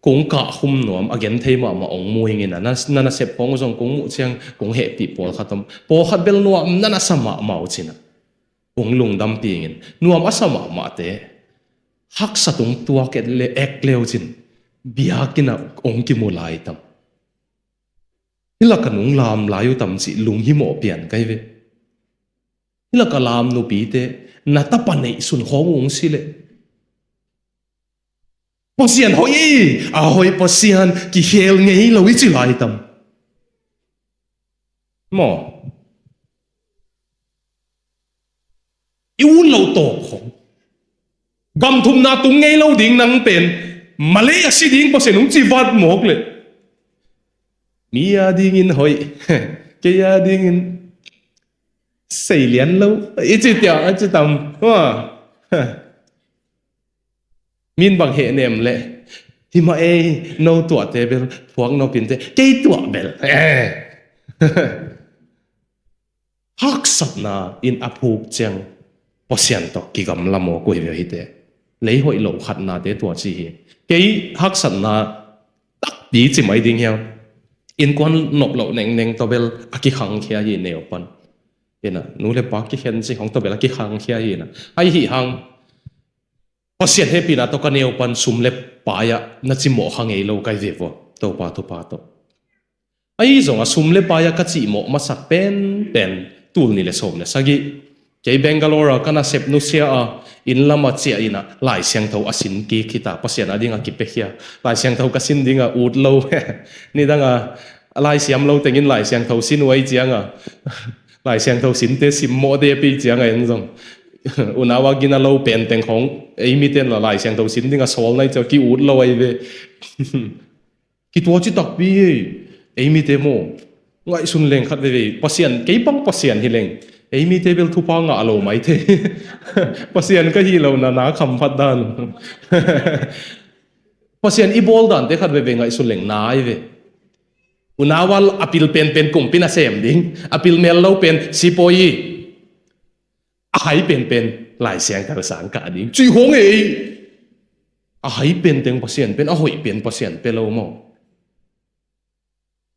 kong kah hum nuam a gen thei mahmah ong mu ing in a, na, na nasep khawng uh zong kong muh ciang kong hehpih pawlkhat om. Pawlkhat bel nuam na na sa mahmah uh cin a, kong lungdampi ing in. Nuam a sa mahmahte haksa tung tuak et le ek leu cin biakinn ah ong kimu lai tam. Hi lak a nung lam lai uh tam cih lunghimawh pian kai ve. Hi lak a lam nupite na tapa neih sun khawng ung si leh Pasian hoih ei, a hoih Pasian kikhel ngei lo i ci lai tam. Maw? I ut loh tawk khong. Gam thumna tung ngei lo ding nang pen. Malay a si ding Pasian hong ci vat mawk leh. Mi a dingin hoih. Kei a dingin sei lian lo. I ci tiang, a ci tam. Maw? Min bang heh nem leh. Hi mah ei, no tuahte bel, phuak nopinte, kei tuah bel. Eh. Haksatna in a phuk ciang, Pasian tawh kigamla mawk uh hi ve hite. Lei hoih lo khatnate tua ci hi. Kei haksatna takpi ci mai ding hiam. Innkuan nop loh nengneng tawh bel a kikhangkhia hi neu pan. Ina, nu le pa kikhen ci hong tawh bel a kikhangkhia hi ina. Ahi hang, Pasian hehpihna tawh ka neu pan sum le pai-ah na cimawh kha ngei lo kai ve vua. Topa, Topa tawh. Ahi zongah sum le pai-ah ka cihmawh masak penpen tul nih le sawm le sagih. Kei Bangalore ah ka nasep nusia a, inn lamah ciah inah Lai Siangtho a sin kik hi ta, Pasian a dingah kipiakhia. Lai Siangtho ka sin dingah ut lo. Nidangah Lai Siam lo tengin Lai Siangtho sin uh ahi ciangah Lai Siangtho sinte simmawh te pi ciangah en zong unau a gina lo penteng khong ei miten la Lai Siangtho sin dingah sawl nai ciah ki-ut lo ahi ve. Kituaci takpi ei, ei mite maw? Ngaihsun leng khat veve, Pasian, kei bang Pasian hi leng, ei mite bel thupha ngah lo mai thei. Pasian ka hi lo na, na khamphat dan. Pasian i bawl dante khat veve ngaihsun leng na ahi ve. Unau a pil penpen kumpi nasem ding, a pil mel lo pen sipawi, a hai penpen Lai Siangtho sang kah ding. Cih hong ei. A hai penteng Pasian pen, a hoih pen Pasian pe lo maw?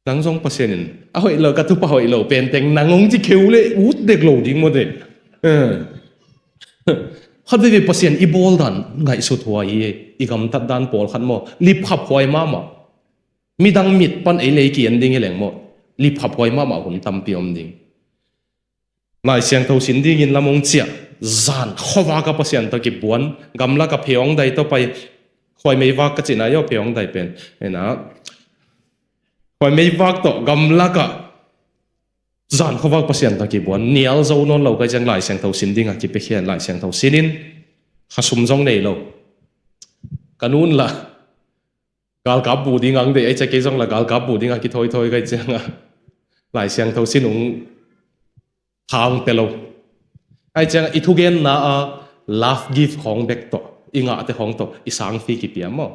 Nang zong Pasian in a hoih lo, ka tupa hoih lo penteng nang hong ci kheu le ut dek lo ding maw te. Eh. Khat veve Pasian i bawl dan ngaihsut huai hi, i gamtat dan pawlkhat maw? Lipkhap huai mahmah. Midang mit pan ei lei ki-en ding hi leng maw? Lipkhap huai mahmah hun tampi om ding. Lai Siangtho sin dingin lam hong ciah, zan khuavak a Pasian tawh kibuan, gamlak a pheawng dai tawh pai, khuai meivak ka cihna aw, pheawng dai pen. Ena, khuai meivak tawh gamlak a zan khuavak Pasian tawh kibuan, nial zo nawn lo ka ciang Lai Siangtho sin dingah kipiakhia in Lai Siangtho sinin, kha sum zong nei lo. Ka nun la galkap bu ding ang deih, ei cia kei zong la galkap bu dingah kithawi thawi ka hih ciangah Lai Siangtho sin ung tha hong pia lo. Ahih ciangah i thugenna a love gift khawng bek tawh, i ngahte khawng tawh i sangfi kipia maw?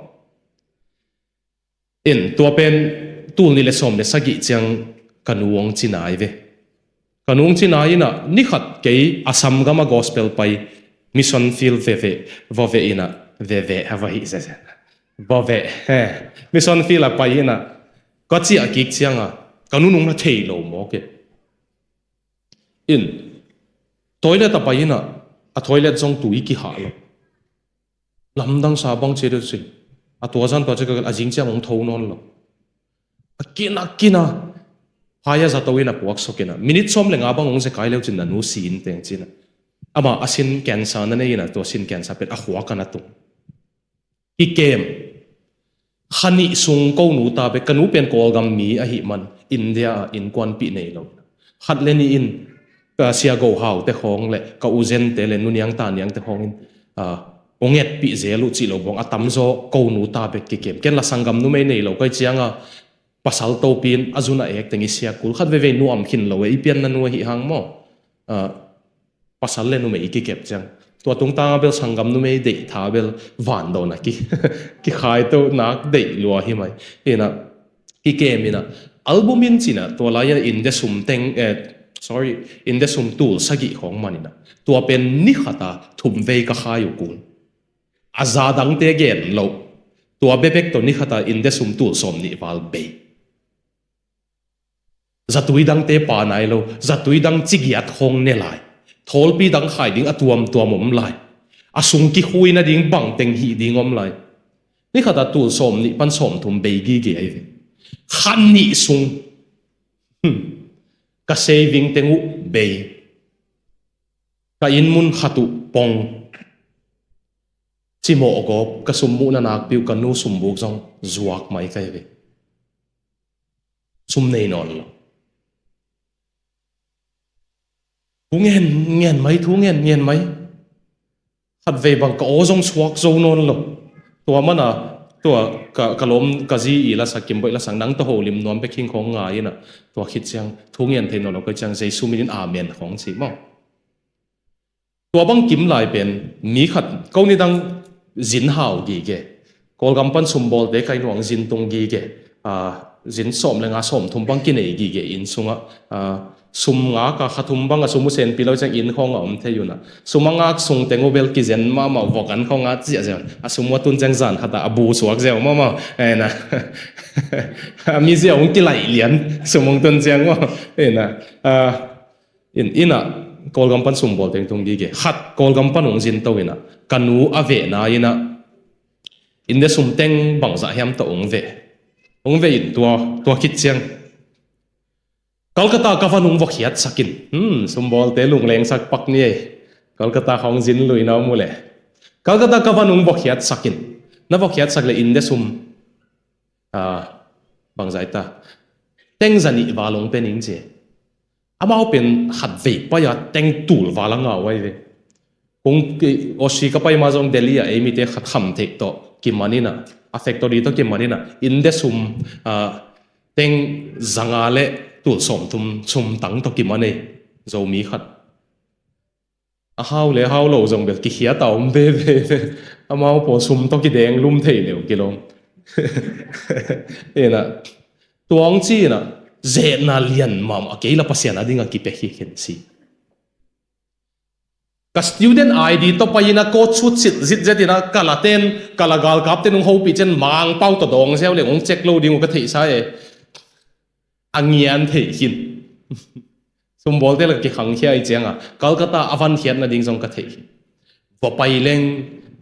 In, tua pen tul nih le sawm le sagih ciang ka nu hong ci nai ve. Ka nu hong ci nai inah, ni khat kei Assam gam a gospel pai, mission field veve, vave inah, veve, a va hih zeze. Vave, he, mission field a pai inah, ka ciah kik ciangah, ka nu nung na thei lo mawk e. In, toilet a pai inah, a toilet zong tui kihah lo. Lamdang sa bang cia deuh cin. A tua zan tua cia ka a zing ciang hong tho nawn lo. A kin a kin a. Phai a zato in a puak sok in a. Minute sawm le nga bang hong zekai leu cin na nu si in teng cin a. Amah a sin cancer na nei in a tua sin cancer pen a khuak a na tung. Kikem. Kha nih sung ko nu ta bek, ka nu pen Kawlgam mi ahih man, India ah innkuanpih nei lo. Khat le nih in, ka Sia Go Hau te khawng le, ka U Zen te le, Nu Niang Ta Niang te khawng in, ah, hong etpih zel uh cih lo bawng, a tamzaw ko nu ta bek kikem. Ken la sanggam numei nei lo, ka hih cianga, pasal topi in, a zun a ek teng i siak kul. Khat veivei nuam khin lo e, i pianna nu ahih hang maw? Ah, pasal le numei i kikep ciang. Tua tungtanga bel sanggam numei deih tha bel vandawn a ki, kikhaito nak deih lua hi mai. Hi na, kikem ina, album in cina, tua lai-a India sum teng, eh, sorry, India sum tul sagih khawng man ina. Tua pen ni khata thum vei ka khai uh kul. A za dangte gen lo. Tua bekbek tawh ni khata India sum tul sawm nih val bei. Zatui dangte pha nai lo, zatui dang cigiat khawng ne lai. Thawlpi dang khai ding a tuamtuam om lai. A sung kikhui nading bangteng hih ding om lai. Ni khata tul sawm nih pan sawm thum bei gige ahi ve. Kha nih sung. Hmm. Ka saving teng uh bei. Ka inn mun khat uh pong. Cimawh gawp, ka sum muhna nakpi uh, ka nu sumbuk zong zuak mai ka hi ve. Sum nei nawn lo. Thu ngen, ngen mai, thu ngen, ngen mai. Khatvei bang ka aw zong suak zo nawn lo. Tua mana, tua ka, ka lawm, ka zi i lasak, Kimboih lasak, nang tawh holim nuam bek hing khawng ngai ina. Tua khit ciang, thu ngen thei nawn lo, koi ciang, Jesu min in amen khawng ci maw. Tua bang kim lai pen, mi khat, ko nidang zin hau gige. Kawlgam pan sumbawlte kai nuang zin tung gige. Ah, zin sawm le nga sawm thum bang kinei gige inn sungah. Ah, sum nga ka kha thum bang a sum uh senpi lo ciang inn khawng a om thei una. Sum a ngak sung teng uh bel kizen mahmah vok an khawng a ciah ziau. A sum uh a tun ciang zan khata a bu suak ziau mahmah. Ena. A mi ziau hong kilaih lian. Sum hong tun ciang maw. Ena. Ah, In, ina, Kawlgam pan sumbawl teng tung gige. Khat, Kawlgam pan hong zin to ina. Ka nu a vehna ina. India sum teng bangzah hiam tawh hong veh. Hong veh in tua, tua khit ciang. Calcutta ka van hong vokhiat sakin. Hmm, sumbawlte lungleng sak pak ni ei. Calcutta ka hong zin lui na mu le. Calcutta ka van hong vokhiat sakin. Na vokhiat sak le India sum. Ah, bangzah ta. Teng zanih val hong pe ning ci. Amau pen khatvei pai a teng tul val a ngau ai ve. Kong Aussie ka pai ma zong Delhi a ei mite khat kham theih tawh kiman ina, a factory tawh kiman ina, India sum, ah, teng zanga le tul sawm thum sum tang tawh kiman ei, Zomi khat. A hau le hau lo zong bel kikhia ta om veve. Amau pawl sum tawh kideng lum thei leu kilawm. Ina, tuang ci ina, zetna lian mahmah a kei la Pasian a ding a kipia hi khen si. Ka student I D tawh pai ina coat suit sit zit zet ina, ka la ten, ka la galkap ten hong hopih cen Mangpau tawh dawng ziau le hong check lo ding uh ka theihsa e. A ngian theih khin. Sumbawlte la kikhangkhia i cianga, Calcutta a van khiat nading zong ka theih khin. Va pai leng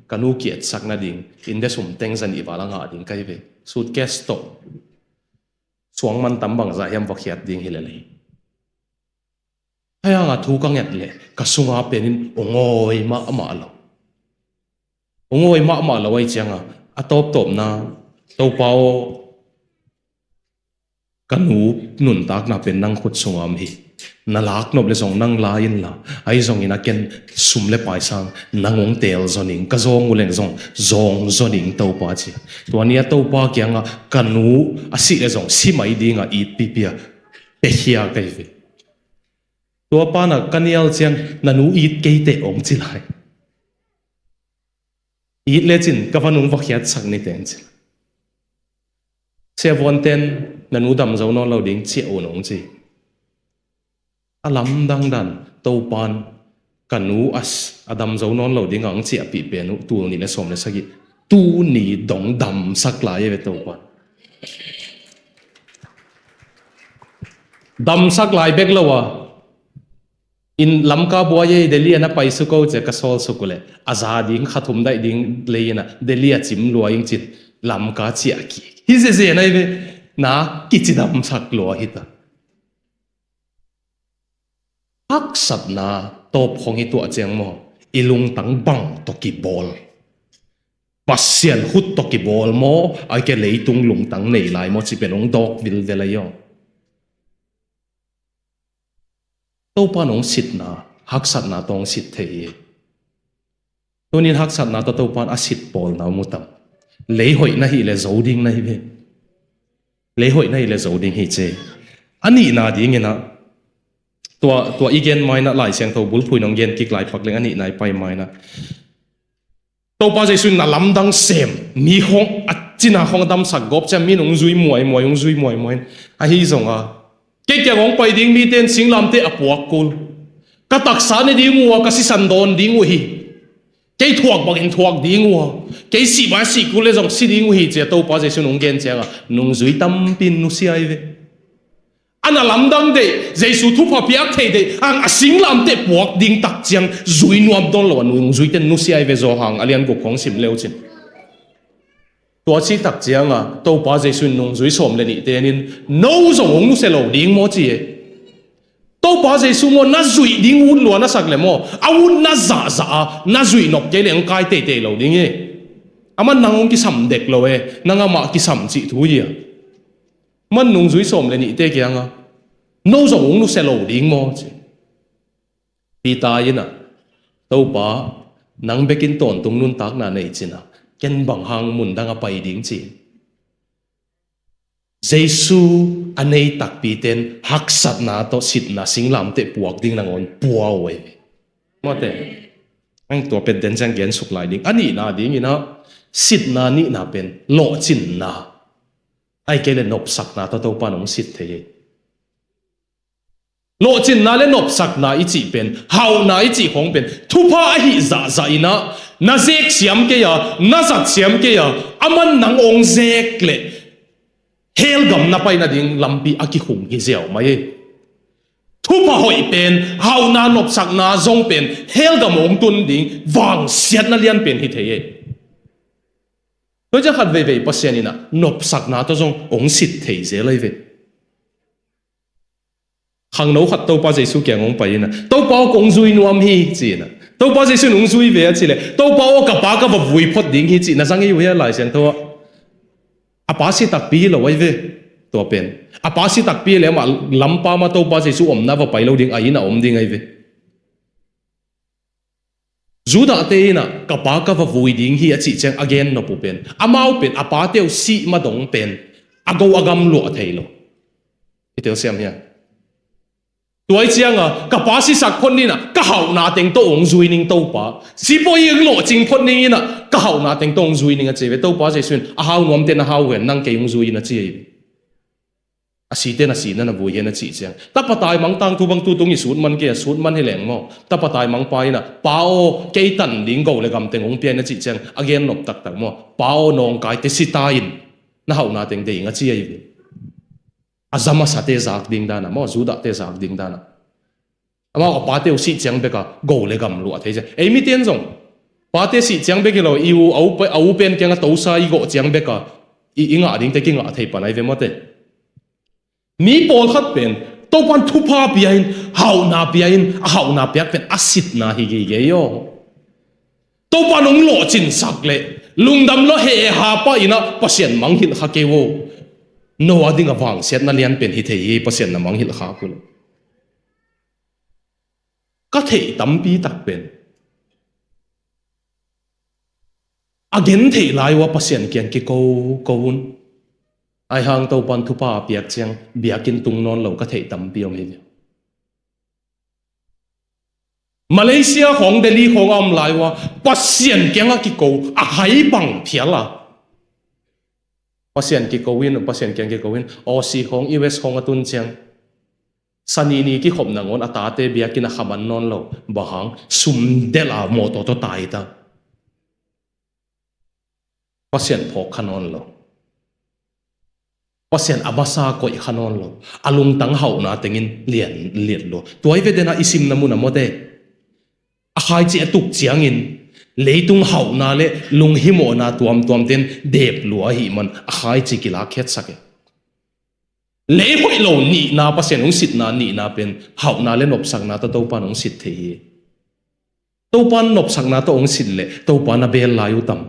ka nu kiatsak nading, India sum teng zanih val a ngah ding ka hi ve. Suitcase tawh. Suang man tam bangzah hiam va khiat ding hi lelei. Haianga thu ka nget le, ka sunga penin hong awi mahmah lo. Hong awi mahmah lo ai cianga, a tawptawpna, Topa aw, ka nu nuntakna pen nang khut sunga om hi. Na laknop le zong nang la inla, ahi zongin a ken sum le paisang nang hong teel zoning, ka zawng uh leng zong zawng zoning Topa ci. Tua ni a Topa kianga ka nu a sih le zong si mai dinga itpipi a pekhia ka hi ve. Tua pana ka nial ciang na nu it keite hong ci lai. It lecin ka van hong va khiatsak niteng ci. Siavuanten na nu dam zo nawn lo ding ciah un hong ci. A lamdang dan Topan ka nu a s-, a dam zo nawn lo ding ang ciahpih pen uh tul nih le sawm le sagih. Tuni dong damsak lai e ve Topan. Damsak lai bek lo a. In Lamka buai ei Delhi a na pai suk o ci a ka sawl suk uh le. A za ding kha thum daih ding lei ina Delhi a cim lua ing cin Lamka ciah kik. Hi zeze nai ve na kicidamsak lua hita. Haksatna tawp khong hi tuah ciang maw? I lungtang bang tawh kibawl? Pasian khut tawh kibawl maw? Ai ke leitung lungtang nei lai maw? Ci pen hong dawk vilvel ahi aw. Topa nong sitna, haksatna tawh hong sit thei hi. Tunin haksatna tawh Topan a sit pawlna mu tam. Leihoih na hi le zo ding na hi ve. Leihoih na hi le zo ding hi ce. A nihna dingina, tua, tua i gen maina Lai Siangtho bulphui nong gen kik lai pak leng a nihna i pai maina. Topa Jesu in na lamdang sem, mi khong, a cina khong a damsak gawp ciang mi nong zui muaimuai, hong zui muaimuai. Ahi zonga, kei kiang hong pai ding mite in singlamte a puak kul. Ka taksa ne ding uh a, ka sisan dawn ding uh hi. Kei thuak bangin thuak ding uh a, kei sih bang sih kul le zong si ding uh hi, ci-a Topa Jesu in hong gen ciangah nungzui tampi in nusia hi ve. A na lamdang deih, Jesu thupha piak thei deih, a, a singlamteh puak ding tak ciang zui nuam dawn lo a nungzuite in nusia hi ve. Johan a lian guk khawng sim le uh cin. Tua cih tak ciangah Topa Jesu in nungzui sawm le nihte in, "No zong hong nusia lo ding maw?" ci hi. Topa Jesu maw, na zuih ding ut lua na sak le maw, a ut na zahzah a, na zuih nop kei le hong kai teitei lo ding hi. Aman nang hong kisam dek lo e, nang amah kisam cih thu hi a. Aman nungzui sawm le nihte kiangah, "No zong hong nusia lo ding maw?" ci. Peter in ah, "Topa, nang bekin tawntung nuntakna nei cin ah, ken bang hang mun dang a pai ding?" ci. Jesu a nei takpite in haksatna tawh sitna singlamteh puak ding nangawn pua uh ei. Mawte, ang tua pen den ciang gen suk lai ding. A nihna dingin ah, sitna nihna pen lawhcinna, ahih kei le nopsakna tawh Topa in hong sit thei hi. Lawhcinna le nopsakna i cih pen, hauhna i cih khawng pen thupha ahih zahzah in ah, na zek siam kei a, na zat siam kei a, aman nang hong zek le hell gam na pai nading lampi a kikhung hi ziau mai hi. Thupha hoih pen, hauhna nopsakna zong pen hell gam hong tun ding vangsiatna lian pen hi thei hi. Tua ciang khat veivei Pasian in ah nopsakna tawh zong hong sit thei zel ahi ve. Khangno khat Topa Jesu kiang hong pai in ah, "Topa aw, kong zui nuam hi," ci in ah. Topa Jesu in hong zui ve a cih leh, "Topa aw, ka pa ka va vui phot ding hi," ci na zang hi uh hia Lai Siangtho ah? A pa si takpi hi lo ahi ve. Tua pen a pa si takpi le amah lampa mah Topa Jesu omna va pai lo ding, a inn ah om ding ahi ve. Judahte in ah, "Ka pa ka va vui ding hi," a cih ciang a gen nop uh pen, amau pen a pate uh sih ma dong pen a go a gam luah thei lo. I telsiam hia? Tua hi ciangah, "Ka pa sisak phot ni in ah, ka hauhna teng tawh hong zui ning Topa. Sipuai hong lawhcing phot ni in ah, ka hauhna teng tawh hong zui ning," a ci ve. Topa Jesu in, "A hau nuamte na hau hen, nang kei hong zui in," a ci hi. A site na si na na vui hen a cih ciang, tapa taimang tangthu bang tutung i sut man kei a, sut man hi leng maw? Tapa taimangpa in ah, "Pa aw, kei tan ding go le gam teng hong pia in," a cih ciang a gen nop taktak maw? "Pa aw, nawngkaite si ta in, na hauhna teng dei ing," a ci ahi ve. A zam a sate zak ding dan ah maw, Judahte zak ding dan ah. Amau a pate uh sih ciang bek a go le gam luah thei cia. Ei mite in zong pate sih ciang bek hi lo, i u, a u pe-, a u pen kiang a tosa i gawh ciang bek a i, i ngah dingte kingah thei pan ahi ve mawte. Mi pawlkhat pen Topa'n thupha pia in, hauhna pia in, a hauhna piak pen a sitna hi geigei aw. Topa'n hong lawhcinsak leh lungdam lua he ha pah in ah Pasian mangngilh kha kei aw. No a ding a vangsiatna lian pen hi thei hi, Pasian na mangngilh kha kul. Ka theih tampi tak pen a gentheih lai uh a Pasian kiang kiko ko un. Ahi hang Topa'n thupha a piak ciang biakinn tung nawn lo ka theih tampi om hi. Malaysia khawng, Delhi khawng a om lai uh a Pasian kiangah kiko a hai bang phial a, Pasian kiko in, Pasian kiang kiko in, Aussie khawng, U S khawng a tun ciang, Sani ni kikhop nangawn a tate biakinn a khaman nawn lo. Bang hang? Sum delh a mawtaw tawh tai ta. Pasian phawk kha nawn lo. Pasian a masa koih kha nawn lo. A lungtang hauhna tengin lian liat lua. Tua hi ve den a i simna mun a mawte. A khaici a tuk ciangin leitung hauhna le lunghimawhna tuamtuamte in dep lua ahih man a khaici kilak khiatsak e. Lei hoih lo nihna, Pasian hong sitna nihna pen hauhna le nopsakna tawh Topa'n hong sit thei hi. Topa'n nopsakna tawh hong sit leh Topa na beel lai uh tam?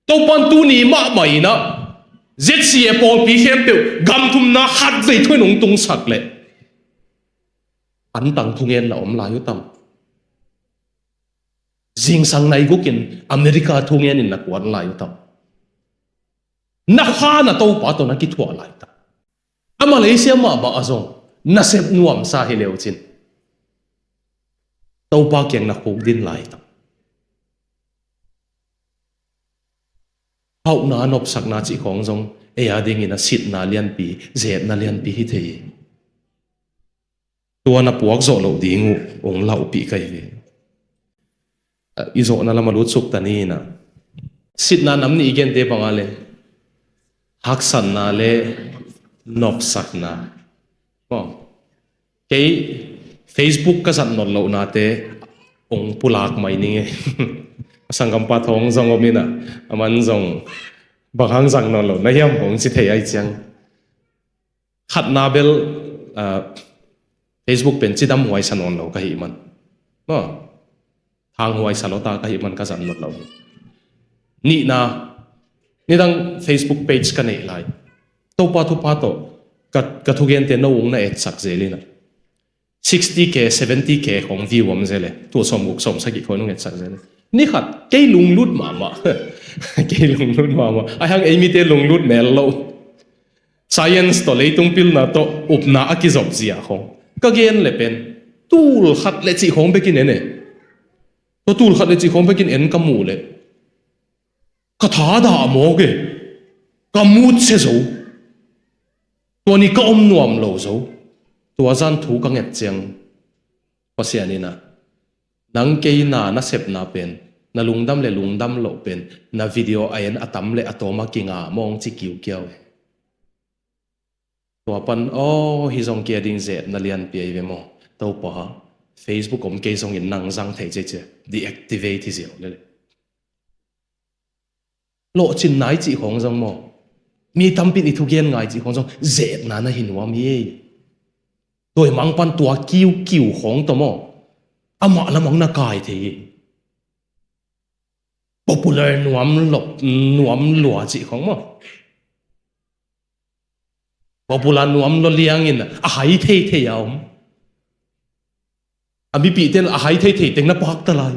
Topa'n tuni mahmah in ah Z C A pawlpi khempeuh gam thumna khatvei thu-in hong tungsak leh antang thungen na om lai uh tam? Zingsang nai gukin America thungen in na kuan lai uh tam? Na kha na Topa tawh na kithuah lai tam? A Malaysia mahmah ah zong nasep nuamsa hi leu cin Topa kiang na khukdin lai tam? Hauhna nopsakna cih khawng zong ei a dingin a sitna lianpi, zetna lianpi hi thei hi. Tua na puak zawh loh ding uh hong laupih ka hi ve. I zawhna lam a lutsuk ta ni in ah. Sitna nam nih i gente bang a le, haksatna le nopsakna. Maw? Kei Facebook ka zat nawn lohnate hong pulak mai ning e. A sanggampa Thawng zong om in ah, aman zong bang hang zat nawn lo na hiam hong ci thei ahih ciang. Khatna bel, ah, Facebook pen cidam huaisa nawn lo ka hih man. Maw? Thang huaisa lawta ka hih man ka zat nawn lo hi. Nihna, nidang Facebook page ka neih lai. Topa thupha tawh, ka, ka thugente no ung na etsak zel in ah. Sixty K, seventy K khong view om zel e. Tua sawmguk sawmsagih khong nung etsak zel e. Ni khat, kei lunglut mahmah. Kei lunglut mahmah. Ahih hang ei mite lunglut mel lo. Science tawh leitung pilna tawh upna a kizop zia khong. Ka gen le pen, tul khat le cih khong bekin en e. Tua tul khat le cih khong bekin en ka muh le. Ka thadah mawk e. Ka mutsia zo. Tua ni ka om nuam lo zo. Tua zan thu ka nget ciang. Pasian in ah. Nang kei na nasepna pen. Na lungdam le lungdam loh pen. Na video a en a tam le a tawm a kinga mawng ci kiukiau e. Tua pan, aw, hi zong kia ding zetna lianpi ahi ve maw. Topa, Facebook om kei zongin nang zang thei cece. Deactivate hi ziau lele. Lawhcinna i cih khong zong maw. Mi tampin i thugen ngai cih khong zong. Zetna na hi nuam hi. Tua i mang pan tua kiukiu khong tawh maw. Amah lamang na kai thei hi. Popular nuam lop, nuam lua cih khong maw. Popular nuam lua liangin a hai thei thei a om. A mipihte in a hai thei thei teng na pakta lai.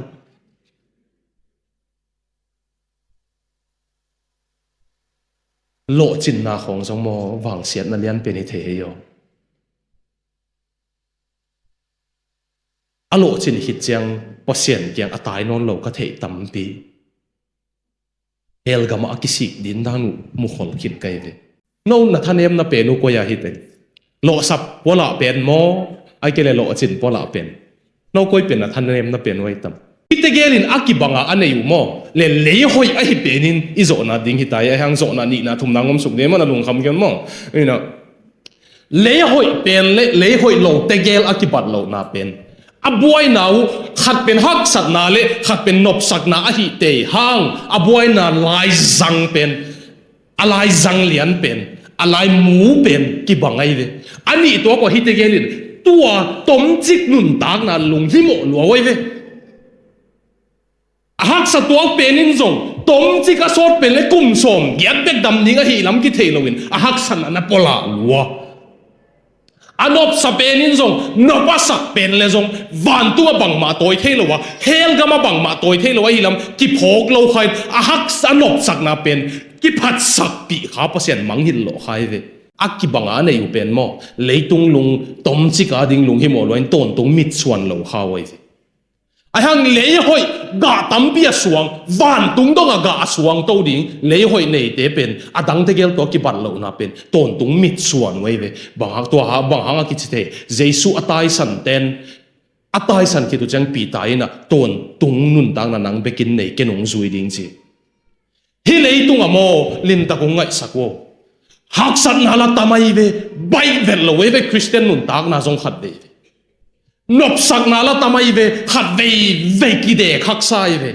Lawhcinna khong zong maw vangsiatna lianpen hi thei hi aw. A lawhcin khit ciang Pasian kiang a tai nawn lo ka theih tampi. Hell gamah a kisik din dan uh mukhol khin kai ve. No na thanemna pen uh koi a hi teng. Lawhsap pualah pen maw, ai ke le lawhcin pualah pen. No koi pen na thanemna pen uh ai tam. Hi tegel in a kibanga a nei uh maw. Le leihoih ahi penin i zawhna ding hi tai, ai hang zawhna nihna thumna ngomsuk ding maw na lungkham gen maw. Ina. Leihoih pen le leihoih lo tegel a kibat lohna pen. A buaina uh khat pen haksatna le khat pen nopsakna ahi tei hang a buaina laizang pen. A laizang lian pen. A laimu pen kibang ai ve. A nih tua kua hi tegel in tua tomcik nuntakna lunghimawh lua ai ve. A haksa tuak penin zong tomcik a sawt pen le kum sawm giat bek dam ding ahi lam kithei loin a haksatna na pualah lua. A nopsa penin zong nop a sak pen le zong vantung a bangmah tawi thei lo a, hell gam a bangmah tawi thei lo ahi lam kiphawk lo khain a haksa a nopsakna pen kiphatsakpih kha Pasian mangngilh lawh kha ai ve. A kibanga a nei uh pen maw leitung lung tomcik a ding lunghimawh luain tawntung mitsuan lo kha ai ve. Ai hang leihoih gah tampi a suang, vantung dong a gah a suang to ding, leihoih neite pen, a dang tegel tua kibat lohna pen, tawntung mitsuan uh ai ve, bang hang tua ha, bang hang a kici thei, Jesu a taisan ten, a taisan khit uh ciang Peter in a tawntung nuntakna nang bekin nei ken hong zui ding ci. Hih leitung a maw, limtak hong ngaihsak uh. Haksatna la tam ai ve, baih vet lo ai ve, Khristian nuntakna zong khat vei ve. Nopsakna la tam ai ve, khat vei vei kidek haksa ai ve.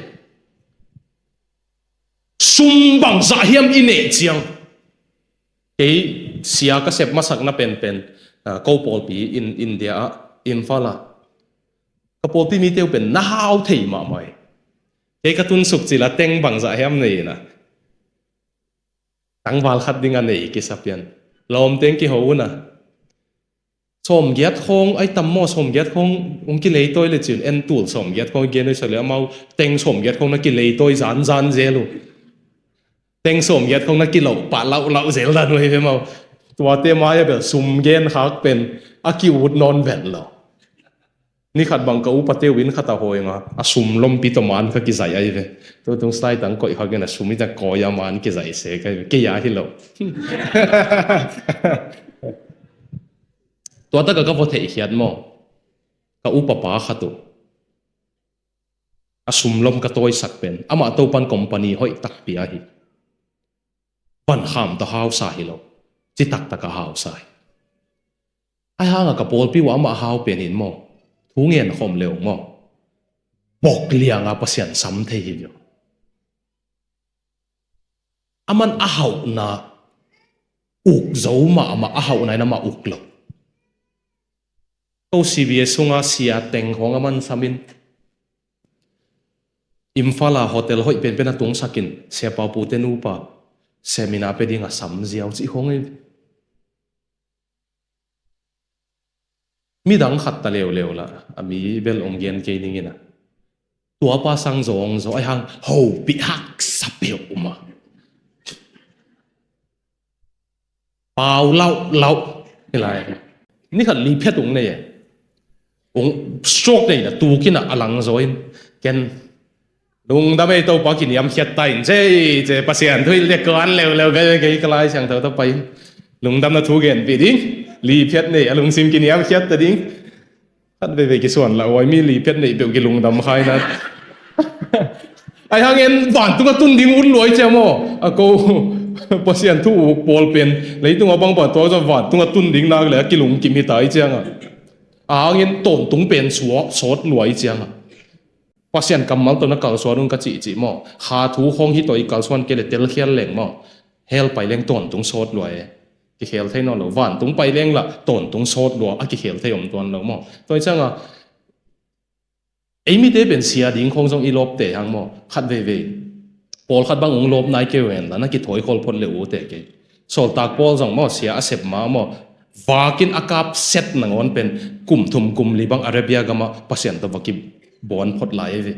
Sum bangzah hiam i neih ciang. Kei sia ka sep masakna penpen, ah, ko pawlpi in India ah, Imphal ah. Ka pawlpi mite uh pen na hau thei mahmah hi. Kei ka tunsuk cila teng bangzah hiam nei ina. Tangval khat ding a nei kisa pian. Lawm teng kiho una. Sawmgiat khawng ai tam maw, sawmgiat khawng hong kileitawi le cin en tul sawmgiat khawng gen ai sak le amau teng sawmgiat khawng na kileitawi zanzan zel uh. Teng sawmgiat khawng na kiloh pah lauhlauh zel dan uh hi ve mau. Tuate mai a bel sum gen khak pen a ki-ut nawn vet lo. Ni khat bang ka upate uh inn khat a hawi nga, a sum lompi tawh man ka kizaih ai ve. Tutung slide tang koih kha gen a sum i ta kawi a man kizaih se kai ve. Kei a hi lo. Tua taka ka va theih khiat maw. Ka upapa khat uh. A sumlom ka tawisak pen amah Topan company hoih takpi ahi. Vankham tawh hausa hi lo, citak taka hausa hi. Ahi hanga ka pawlpi uh amah hau pen in maw, thu ngen khawm leu maw, bok lianga Pasian sam thei hi lo. Aman a hauhna uk zo mahmah, a hauhna in amah uk lo. Ko C B S sunga sia teng khawng aman samin, Imphal a hotel hoih penpen a tungsakin, Sia Pau Pu te nupa seminar pe ding a sam ziau cih khawng hi. Midang khat ta leuleu la, a mi bel ong gen kei ning ina. Tua pa sang zong zo, ahi hang hopih haksa peuhmah. Pau lauh lauh. Hi lai. Ni khat liphiat ung nei e. Ung stroke nei na, tukin a lang zo in. Ken lungdam ei, Topa kiniamkhiat ta in, cei, cei, Pasian thu hilh dek ko an leuleu, gei, gei, ka Lai Siangtho tawh pai in. Lungdamna thu genpih ding. Liphiat nei, a lungsim kiniamkhiat ta ding. Khat veivei kisuan lah, oi, mi liphiat nei peuh kilungdam kha ina. Ahi hang en vantung a tun ding ut lua i ciang maw. A ko Pasian thu uk pawl pen leitung a bang pan tua zong vantung a tun ding nak le a kilungkim hi ta i ciang a. A hang en tawntung pen suak, sawt lua i ciang a. Pasian kammal tawh na kalsuan un ka cihcih maw. Kha thu khawng hi tawh i kalsuan kei le telkhial leng maw. Hell pai leng tawntung sawt lua e. Kikhel thei nawn lo. Vantung pai leng lah tawntung sawt lua, a kikhel thei om tuan lo maw. Tua i ciang a, ei mite pen sia ding khawng zong i lawpte hang maw. Khat veivei. Pawlkhat bang ung lawp nai kei uh hen la, na kithawi khol phot le uh te kei. Sawltak Paul zong maw, sia a sep ma maw. Vakin a kap set nangawn pen kum thum kum li bang Arabia gama Pasian tawh va kibawn phot lai e ve.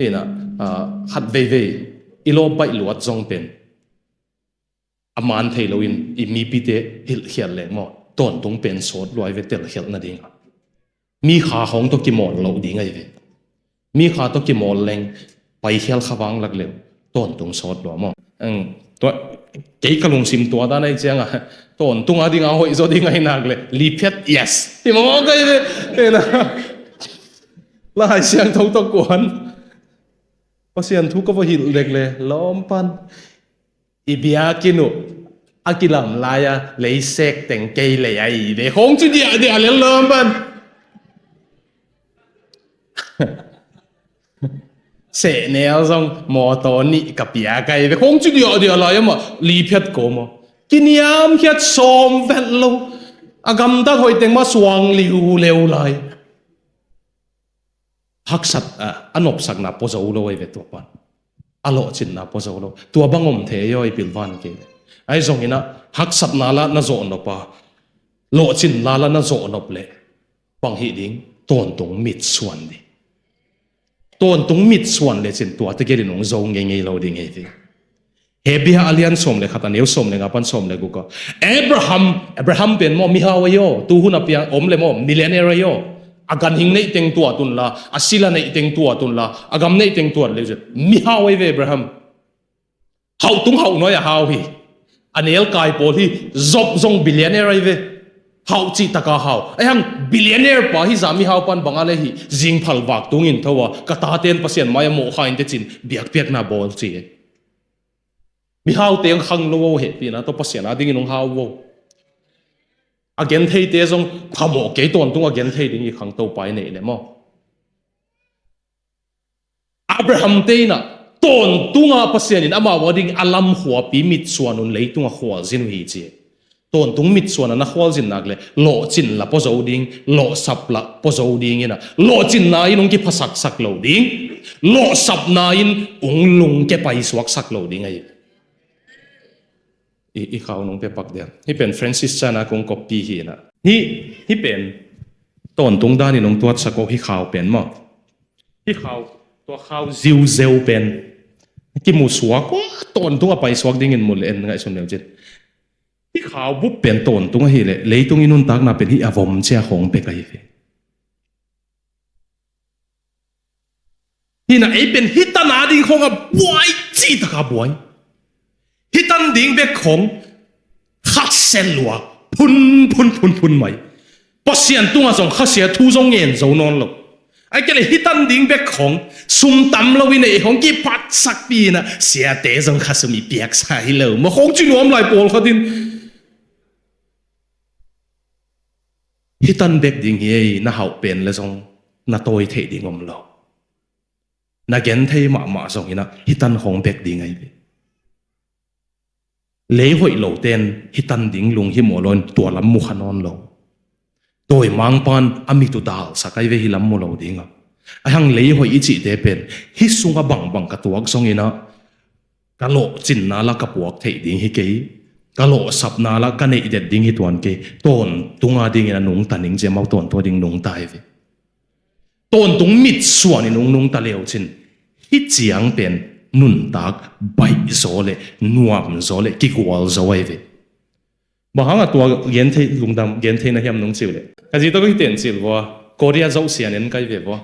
Ina, ah, khat veivei i lawp baih luat zong pen a man thei loin i mipite hilhkhial leng maw, tawntung pen sawt lua i ve telkhialh nadinga. Mi kha khawng tawh kimawl loh ding ahi ve. Mi kha tawh kimawl leng paikhial kha vang lak leu tawntung sawt lua maw. Ang, tua, kei ka lungsim tua dan ahi cianga, tawntung a dinga hoih zaw ding ahi nak le, liphiat, yes. Ti maw kai ve. Ena. Lai Siangtho tawh kuan. Pasian thu ka va hilh dek le, lawm pan. I biakinn uh a kilam lai-a leisek teng kei lei ahi ve. Khawng ci diahdiah lel lawm pan. Sehnel zong mawtaw nih ka piak ahi ve. Khawng ci diahdiah lai amah liphiat ko maw. Kiniamkhiat sawm vet lo. A gamtat hoih teng mah suang liuleu lai. Haksat, a, a nopsakna pua zo lo ahi ve tua pan. A lawhcinna pua zo lo. Tua bang om thei aw i pilvan kei. Ahi zongin ah haksatna la na zawh nop a, lawhcinna la na zawh nop leh bang hih ding, tawntung mitsuan ding. Tawntung mitsuan lecin tua tegel in hong zo ngeingei lo ding ahi ve. Hebru a lian sawm le khat, a neu sawm le nga pan sawm le guk ah, Abraham, Abraham pen maw mihau ahi aw, tu hun a piang om le maw millionaire ahi aw. A ganhing neih teng tuat un la, a sila neih teng tuat un la, a gam neih teng tuat le uh, mihau ahi ve Abraham. Hauh tung hauh nuai a hau hi. A nelkai pawl hi, Job zong billionaire ahi ve. Hauh cih taka hau. Ahi hang billionaire pa hi zah mihau pan bang a le hi, zingphal vak tungin tho a, ka taten Pasian mai-ah mawh kha in tecin biakpiakna bawl ci hi. Mihau teng khang lo aw, hehpihna tawh Pasian a dingin hong hau aw. A gentheite zong phamawh kei, tawntung a genthei ding i khang Topa i neih le maw. Abraham te in ah tawntunga Pasian in amau a ding a lam khuapi mitsuan un leitunga khualzin uh hi ci. Tawntung mitsuan a na khualzin nak le lawhcin la pua zo ding, lawhsap la pua zo ding in ah, lawhcinna in hong kiphasaksak lo ding, lawhsapna in hong lungke paisuaksak lo ding ahi. I, i khau nong pia pak dia. Hih pen Francis Chan a kong copy hi na. Hih, hih pen tawntung dan in hong tuatsak aw, hih khau pen maw. Hih khau, tua khau ziuzeu pen kimusuak aw, tawntung a paisuak dingin mu le en ngaihsun leu cin. Hih khau bup pen tawntung ahih leh leitung i nuntakna pen hih a vom cia khawng pek ahi ve. Hih na ei pen hih tan a ding khawng a buai, cih taka buai. Hih tan ding bek khawng khasia lua, phun, phun, phun, phun mai. Pasian tungah zong khasia thu zong ngen zo nawn lo. Ai kei le hitan ding bek khong, sum tam lo i neih khong kiphatsakpi in ah, siate zong khasum i piaksa hi lo maw khong ci nuam lai pawlkhat in. Hitan bek ding hi ei, na hauh pen le zong na tawi theih ding om lo. Na genthei mahmah zong in ah hitan khong bek ding ahi ve. Lei hoih lote in hitan ding lunghimawh lo in tua lam mu kha nawn lo. Dawimangpa'n a mit uh dalsak ahi ve, hi lam mu lo ding a. Ahang lei hoih i cihte pen hih sungah bangbang ka tuak zong in ah ka lawhcinna lah ka puak theih ding hi kei, ka lawhsapna lah ka neih det ding hi tuan kei. Tawntung a dingin a nungta ning ci, amau tawntung a ding nungta hi ve. Tawntung mitsuan in hong nungta le uh cin, hih ciang pen nuntak baih zaw le nuam zaw le kigual zaw ahi ve. Bang hang a tua genthei lungdam, genthei na hiam nung ci uh leh, ka zi tawh ka kiten cil vua, Korea zosia en kai ve vua.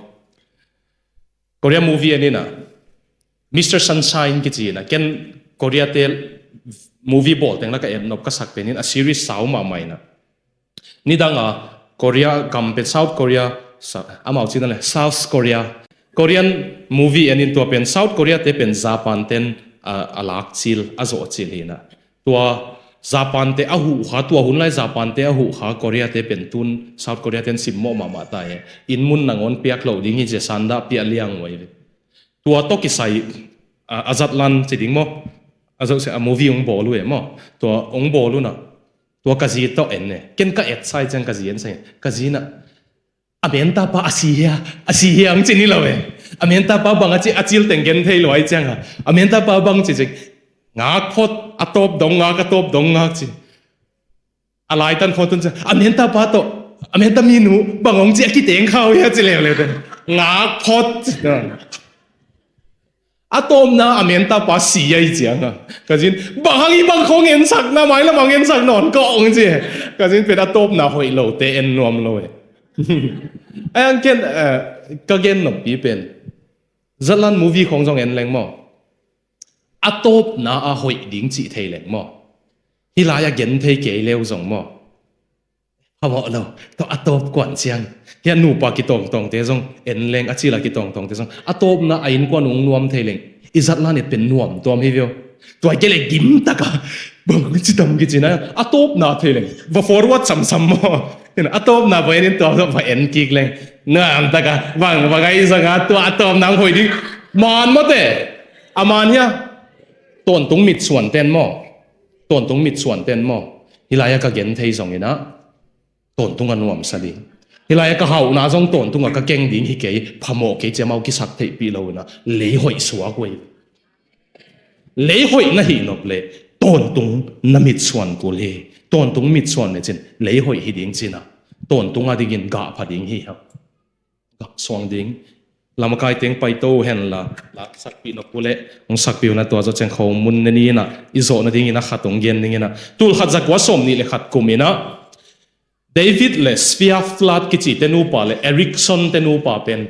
Korea movie en in ah, Mister Sunshine kici in ah, ken Korea te movie bawl teng lah ka et nop, ka sak pen in a series sau mahmah in ah. Nidang a Korea gam pen South Korea, sa-, amau cina le South Korea. Korean movie en in tua pen South Korea te pen Japan ten, a, a lak cil, a zawh cil hi in ah. Tua Japan te a huh kha, tua hun lai Japan te a huh kha, Korea te pen tun South Korea ten simmawh mahmah ta e. Inn mun nangawn piak loh ding hi ci a, sanda piak liang uh ahi ve. Tua tawh kisai, a, a zatlan ci ding maw? A zosia a movie hong bawl uh e maw? Tua hong bawl uh in ah, tua ka zi tawh en e. Ken ka et sa hi ciang ka zi en sa hi. Ka zi in ah, a mentapa a si hia, a si hia hong ci ni lo e. A mentapa bang a ci, a cil teng gen thei lo ahi ciang a, a mentapa bang ci ci, ngak phot, a tawp dong ngak, a tawp dong ngak ci. A laitan khong tun ciang, a mentapa tawh, a menta minu bang hong ci, a kiteng kha uh hia ci leuleu te. Ngak phot. A tawpna a mentapa si ahi ciang a, ka zi in, bang hang hih bang khong ensak na, mailam hang ensak nawn kawh hong ci. Ka zi in pen a tawpna hoih lote en nuam lo e. Ai ang ken, eh, ka gen noppi pen, zatlan movie khong zong en leng maw, a tawpna a hoih ding cih thei leng maw, hih lai a gen thei kei leu zong maw, phamawh lo. Tua a tawp kuan ciang, hih a nupa kitawngtawngte zong en leng, a cil a kitawngtawngte zong, a tawpna a innkuan hong nuam thei leng, i zatlan et pen nuam tuam hi veu. Tua hi kei le gimtak a, bang ci tam kici na, a tawpna thei leng, va forward samsam maw. A tawpna va en in, tua va en kik leng, nuamtak a, bang, bang a i zang a, tua a tawpna hong hoih ding. Maan mawte, a maan hia, tawntung mitsuan ten maw. Tawntung mitsuan ten maw. Hih lai a ka gen thei zong in ah, tawntung a nuamsa ding. Hih lai a ka hauhna zong tawntung a ka keng ding hi kei, phamawh kei ci a amau kisak theihpih lo in ah, lei hoih suak uh hi. Lei hoih na hih nop leh, tawntung na mitsuan kul hi. Tawntung mitsuan le cin, lei hoih hi ding cin ah, tawntung a dingin gah pha ding hi hang. Gah suang ding. Lamakai teng paito hen la, la sakpih nop uh leh, hong sakpih uh na, tua zawh ciang khomun ne ni in ah, i zawh nadingin a khat hong gen ding in ah. Tulkhat zakua sawmnih le khat kum in ah, David le Svea Flat kici te nupa le Erickson te nupa pen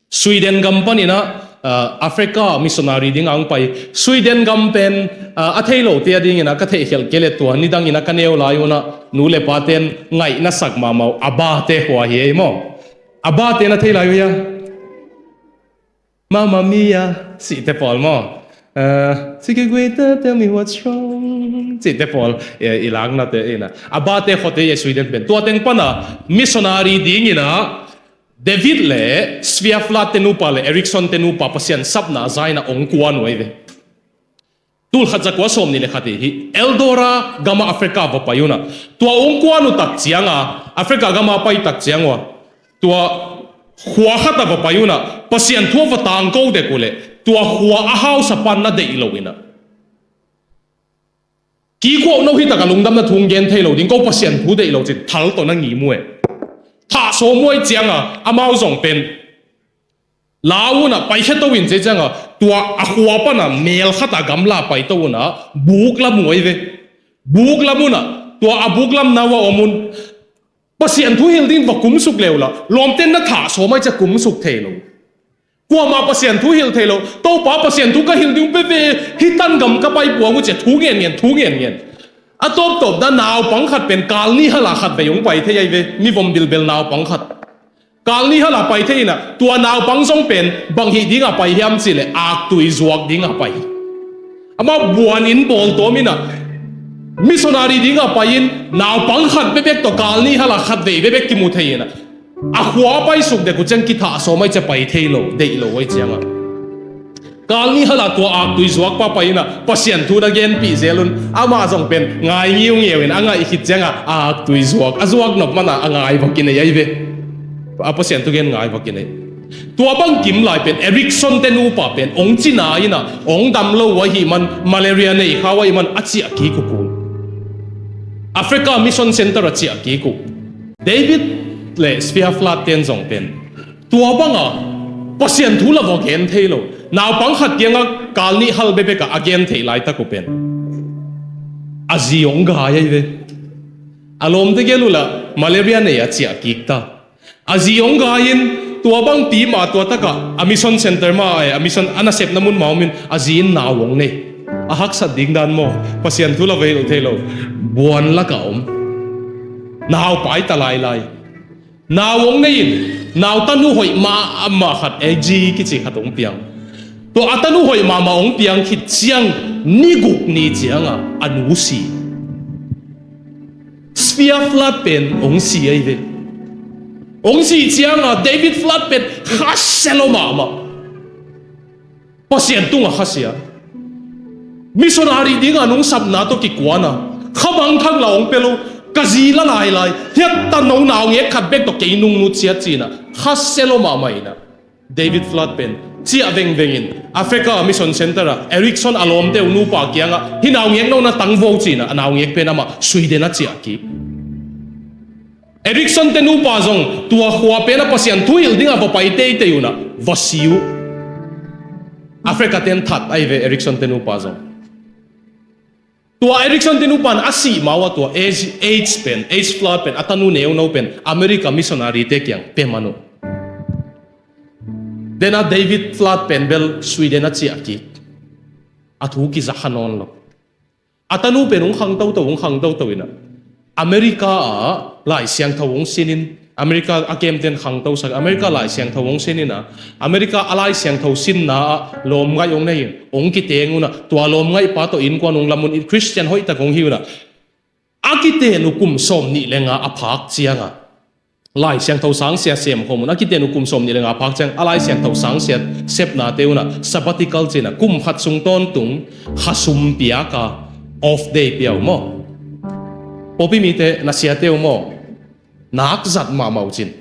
Sweden gam panin ah, ah, Africa missionary ding a hong pai. Sweden gam pen, ah, a thei lote a dingin ah ka theihkhelh kei le, tua nidangin ah ka neu lai un ah nu le pa ten ngaihna sak mahmah uh, ABBA te khua hi ei maw. ABBA te na thei lai uh hia? Mamma Mia cihte pawl maw? Eh, Siki Guita, tell me what's wrong cihte pawl, eh, i laknate in ah, ABBA te khuate hi ei Sweden pen. Tua teng pan ah missionary dingin ah David le Svea Flat te nupa le Erickson te nupa Pasian sapna a za in ah hong kuan uh ahi ve. Tulkhat zakua sawmnih le khat hi, Eldora gam ah Africa va pai un ah, tua hong kuan uh tak ciang a, Africa gam ah pai tak ciang uh a, tua khua khat ah va pai un ah, Pasian thu a va tangko dek uh leh, tua khua a hausapa'n na deih lo in ah, kikhua uh, no hi tak a lungdamna thu hong gen thei lo ding, ko Pasian thu deih lo cin, thal tawh na ngim uh e. Thah sawm uh ahih ciang a, amau zong pen lau un ah, paikhia to in ci ciang a, tua a khua pan ah mel khat ah gamla paito un ah, buk lam uh ahi ve. Buk lam un ah, tua a buk lamna uh a om un, Pasian thu hilh ding va kumsuk le uh la, lawmte'n na thah sawm ahih ciang kumsuk thei lo. Kuamah Pasian thu hilh thei lo. Topa Pasian thu ka hilh ding uh veve, hih tan gam ka pai puang uh ci a, thu ngenngen, thu ngenngen. A tawptawpna naupang khat pen kal ni hal ah khat vei hong pai thei ahi ve, mi vom bilbel naupang khat. Kal nih hal a pai thei in ah, tua naupang zong pen bang hih ding a pai hiam cih leh aktui zuak ding a pai. Amah buan in bawl tawm in ah, missionary ding a pai in, naupang khat bekbek tawh kal nih hal a khat vei bekbek kimu thei in ah, a khua a paisuk dek uh ciang kithah sawm ahih ciang pai thei lo, deih lo ahih ciang ah. Kal nih hal a tua aktui zuakpa pai in ah, Pasian thu na genpih zel un, amah zong pen ngai ngiungeu in a ngaih khit ciang ah, aktui zuak, a zuak nop man ah a ngai va kinei ahi ve. A Pasian thu gen ngai va kinei. Tua bang kim lai pen Erickson te nupa pen hong cina in ah, hong dam lo uh ahih man, malaria nei kha uh ahih man a ciah kik uh kul. Africa Mission Center a ciah kik uh. David le Svea Flat ten zong pen tua bang a Pasian thu la va gen thei lo, naupang khat kiangah kal nih hal bekbek a a gen theih laitak uh pen a zi hong gai ahi ve. A lawmte gen uh lah malaria nei a ciah kik ta. A zi hong gai in, tua bangpi mah tua takah a mission center mah, eh, a mission a nasepna mun mah om in, a zi in nau hong nei. A haksat ding dan maw, Pasian thu la va hilh thei lo. Buan lakah om. Nau pai ta lailai. Nau hong nei in, nau tanu hoih mahmah khat, A G kici khat hong piang. Tua a tanu hoih mahmah hong piang khit ciang, ni guk ni ciangah a nu si. Svea Flat pen hong si ahi ve. Hong si ciangah David Flat pen khasia lo mahmah. Pasian tungah khasia. Missionary dingah nungsapna tawh kikuan a, kha mangthang la hong pia lo, ka zi la lailai, hiah ta, no naungek khat bek tawh kei nunglut ciat ci-in ah, khasia lo mahmah in ah, David Flat pen ciah vengveng in Africa Mission Center ah Erickson a lawmte uh nupa kiangah, hih naungek no na tangvo ci-in ah, a naungek pen amah Sweden ah ciah kik. Erickson te nupa zong tua khua pen ah Pasian thu hilh dingah va pai teitei un ah, va si uh. Africa ten that ahi ve, Erickson te nupa zong. Tua Erickson te nupa in a sih ma-uh ah tua AIDS, AIDS pen, AIDS Flat pen, a tanu neuno pen America missionary te kiang pia man uh. Dena David Flat pen bel Sweden ah ciah kik. A thu kiza kha nawn lo. A tanu pen hong khang toto, hong khang toto in ah, America ah Lai Siangtho hong sin in, America a kemten khangto sak, America Lai Siangtho hong sin in ah, America a Lai Siangtho sinna ah lawmngaih hong nei in, hong kiteng un ah, tua lawmngaihpa tawh innkuan hong lam un, Christian hoihtak hong hi un ah, a kiten uh kum sawmnih le nga a phak ciangah, Lai Siangtho sangsia sem khawm un a kiten uh kum sawmnih le nga phak ciang, a Lai Siangtho sangsia sepnate un ah sabbatical ci-in ah, kum khat sung tawntung khasum piak a, off day pia uh maw. Pawlpi mite, na siate uh maw, nak zat mahmah uh cin.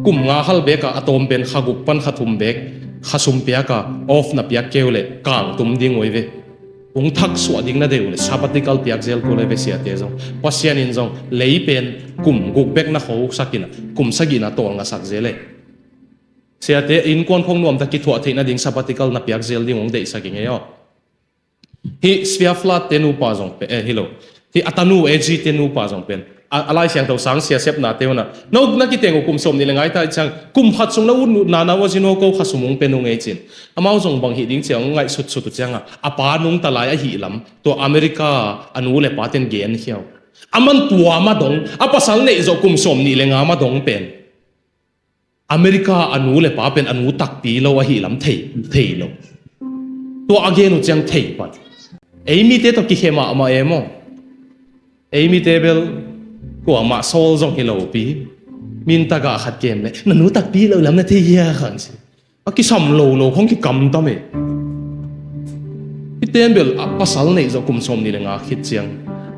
Kum nga hal bek a, a tawm pen kha guk pan kha thum bek khasum piak a, off na piak kei uh leh kangtum ding uh hi ve. Hong thaksuah ding na deih uh leh sabbatical piak zel kul hi ve, siate zong. Pasian in zong lei pen kum guk bek na khosak in ah, kum sagihna tawlngasak zel hi. Siate innkuan khong nuamtak kithuah theih nading sabbatical na piak zel ding hong deihsak hi ngei aw. Hih Svea Flat te nupa zong pen, eh, hi lo, hih a tanu A G te nupa zong pen, a, a Lai Siangtho sangsia sepnate un ah, no na kiteng uh kum sawmnih le nga hi ta ciang, kum khat sung na ut nana uh a, zi no ko khasum hong pia nung ei cin. Amau zong bang hih ding ciang hong ngaihsutsut uh ciangah, a pa nungta lai ahih lam tua America a nu le pa ten genkhia uh. Aman tua ma dong, a pasal neih zawh kum sawmnih le nga ma dong pen America a nu le pa pen a nu takpi lo ahih lam thei, thei lo. Tua a gen uh ciang thei pan. Ei mite tawh kikhe mahmah e maw. Ei mite bel kuamah sawl zong hi lopi. Min tagah khat kem leh, na nu takpi lo lam na thei hia khang ci. A kisam lo lo khong kikamtam e. Hihte bel a pasal neih zawh kum sawmnih le nga khit ciang,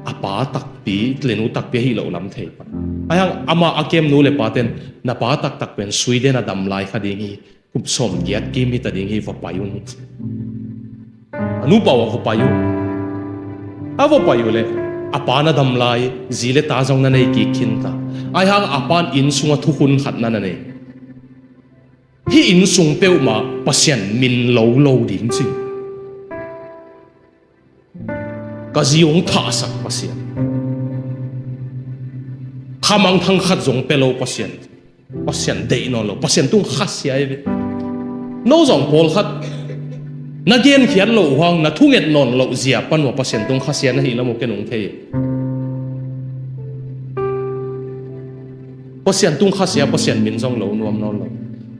a pa takpi le nu takpi ahi lo lam thei pan. Ahi hang amah a kem nu le pa ten, na pa taktak pen Sweden a dam lai kha ding hi, kum sawmgiat kim hi ta ding hi, va pai un. A nupa uh a va pai uh. A va pai uh leh, a pa na dam lai, zi le ta zong na nei kik khin ta. Ahi hang a pan inn sungah thukhun khat na na nei. Hih inn sung peuhmah Pasian min lo lo ding ci. Ka zi hong thahsak Pasian. Kha mangthang khat zong pia lo Pasian. Pasian deih nawn lo. Pasian tung khasia hi ve. No zong pawlkhat na genkhiat loh uh hang, na thunget nawn loh zia pan uh a Pasian tung khasia na hih lam uh ken hong thei. Pasian tung khasia, Pasian min zong lo nuam nawn lo.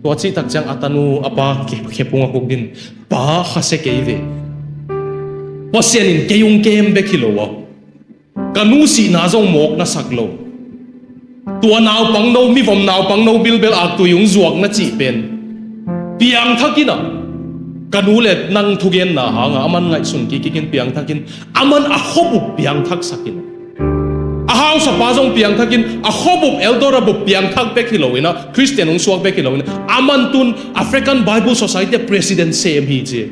Tua cih tak ciang a tanu a pa khe, khephung a khuk din, pa khasia kei ve. Pasian in kei ung kem bek hi lo a, ka nu sihna zong mawk na sak lo. Tua naupang no, mivom naupang no bilbel aktui ung zuak na cih pen piangthak in a, ka nu le nang thugenna hanga aman ngaihsun kik kik in piangthak in, aman a khuabup piangthak sak in a, a hausapa zong piangthak in, a khuabup elder a bup piangthak bek hi lo in a, Christian ung suak bek hi lo in a, aman tun African Bible Society a president sem hi ci.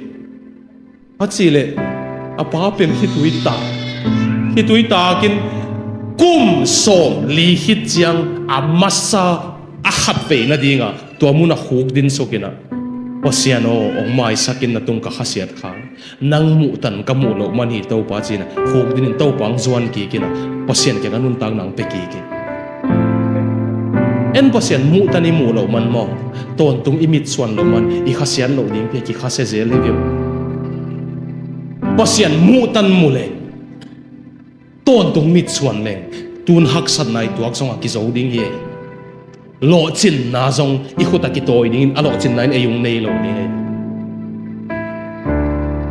A cih leh a pa pen khitui tak, khitui takin kum sawmli khit ciang a masa a khat vei nadinga tua mun a khuk din suk in a, Pasian aw, hong maisak in, na tung ka khasiat khang, nang muhtan ka muh loh man hi Topa ci in a, khuk din in Topa hong zuan kik in a, Pasian kiang a nuntakna hong pia kik in. En, Pasian muhtan i muh loh man maw, tawntung i mitsuan loh man, i khasiat loh ding pi a kikhasia zel hi viau. Pasian muhtan mu leng, tawntung mitsuan leng, tun haksatna i tuak zong a kizo ding hi. Lawhcinna zong i khut a kitawi dingin, a lawhcinna in ei ung nei lo ding hi.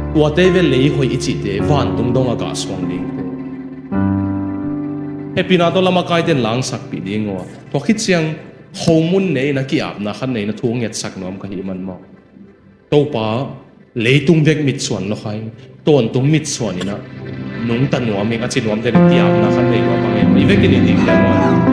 Tuate ve, lei hoih i cihte vantung dong a gah suang ding hi. Hehpihna tawh lam a kaite in langsakpih ding uh a, tua khit ciang khomun nei in a, ki-apna khat nei in a, thu ngetsak nuam ka hih man maw, Topa, leitung bek mitsuan lo khai, tawntung mitsuan in a, nungta nuam ing a ci nuam te le, ki-apna khat nei nuam a ngen. I vekin i ding te maw,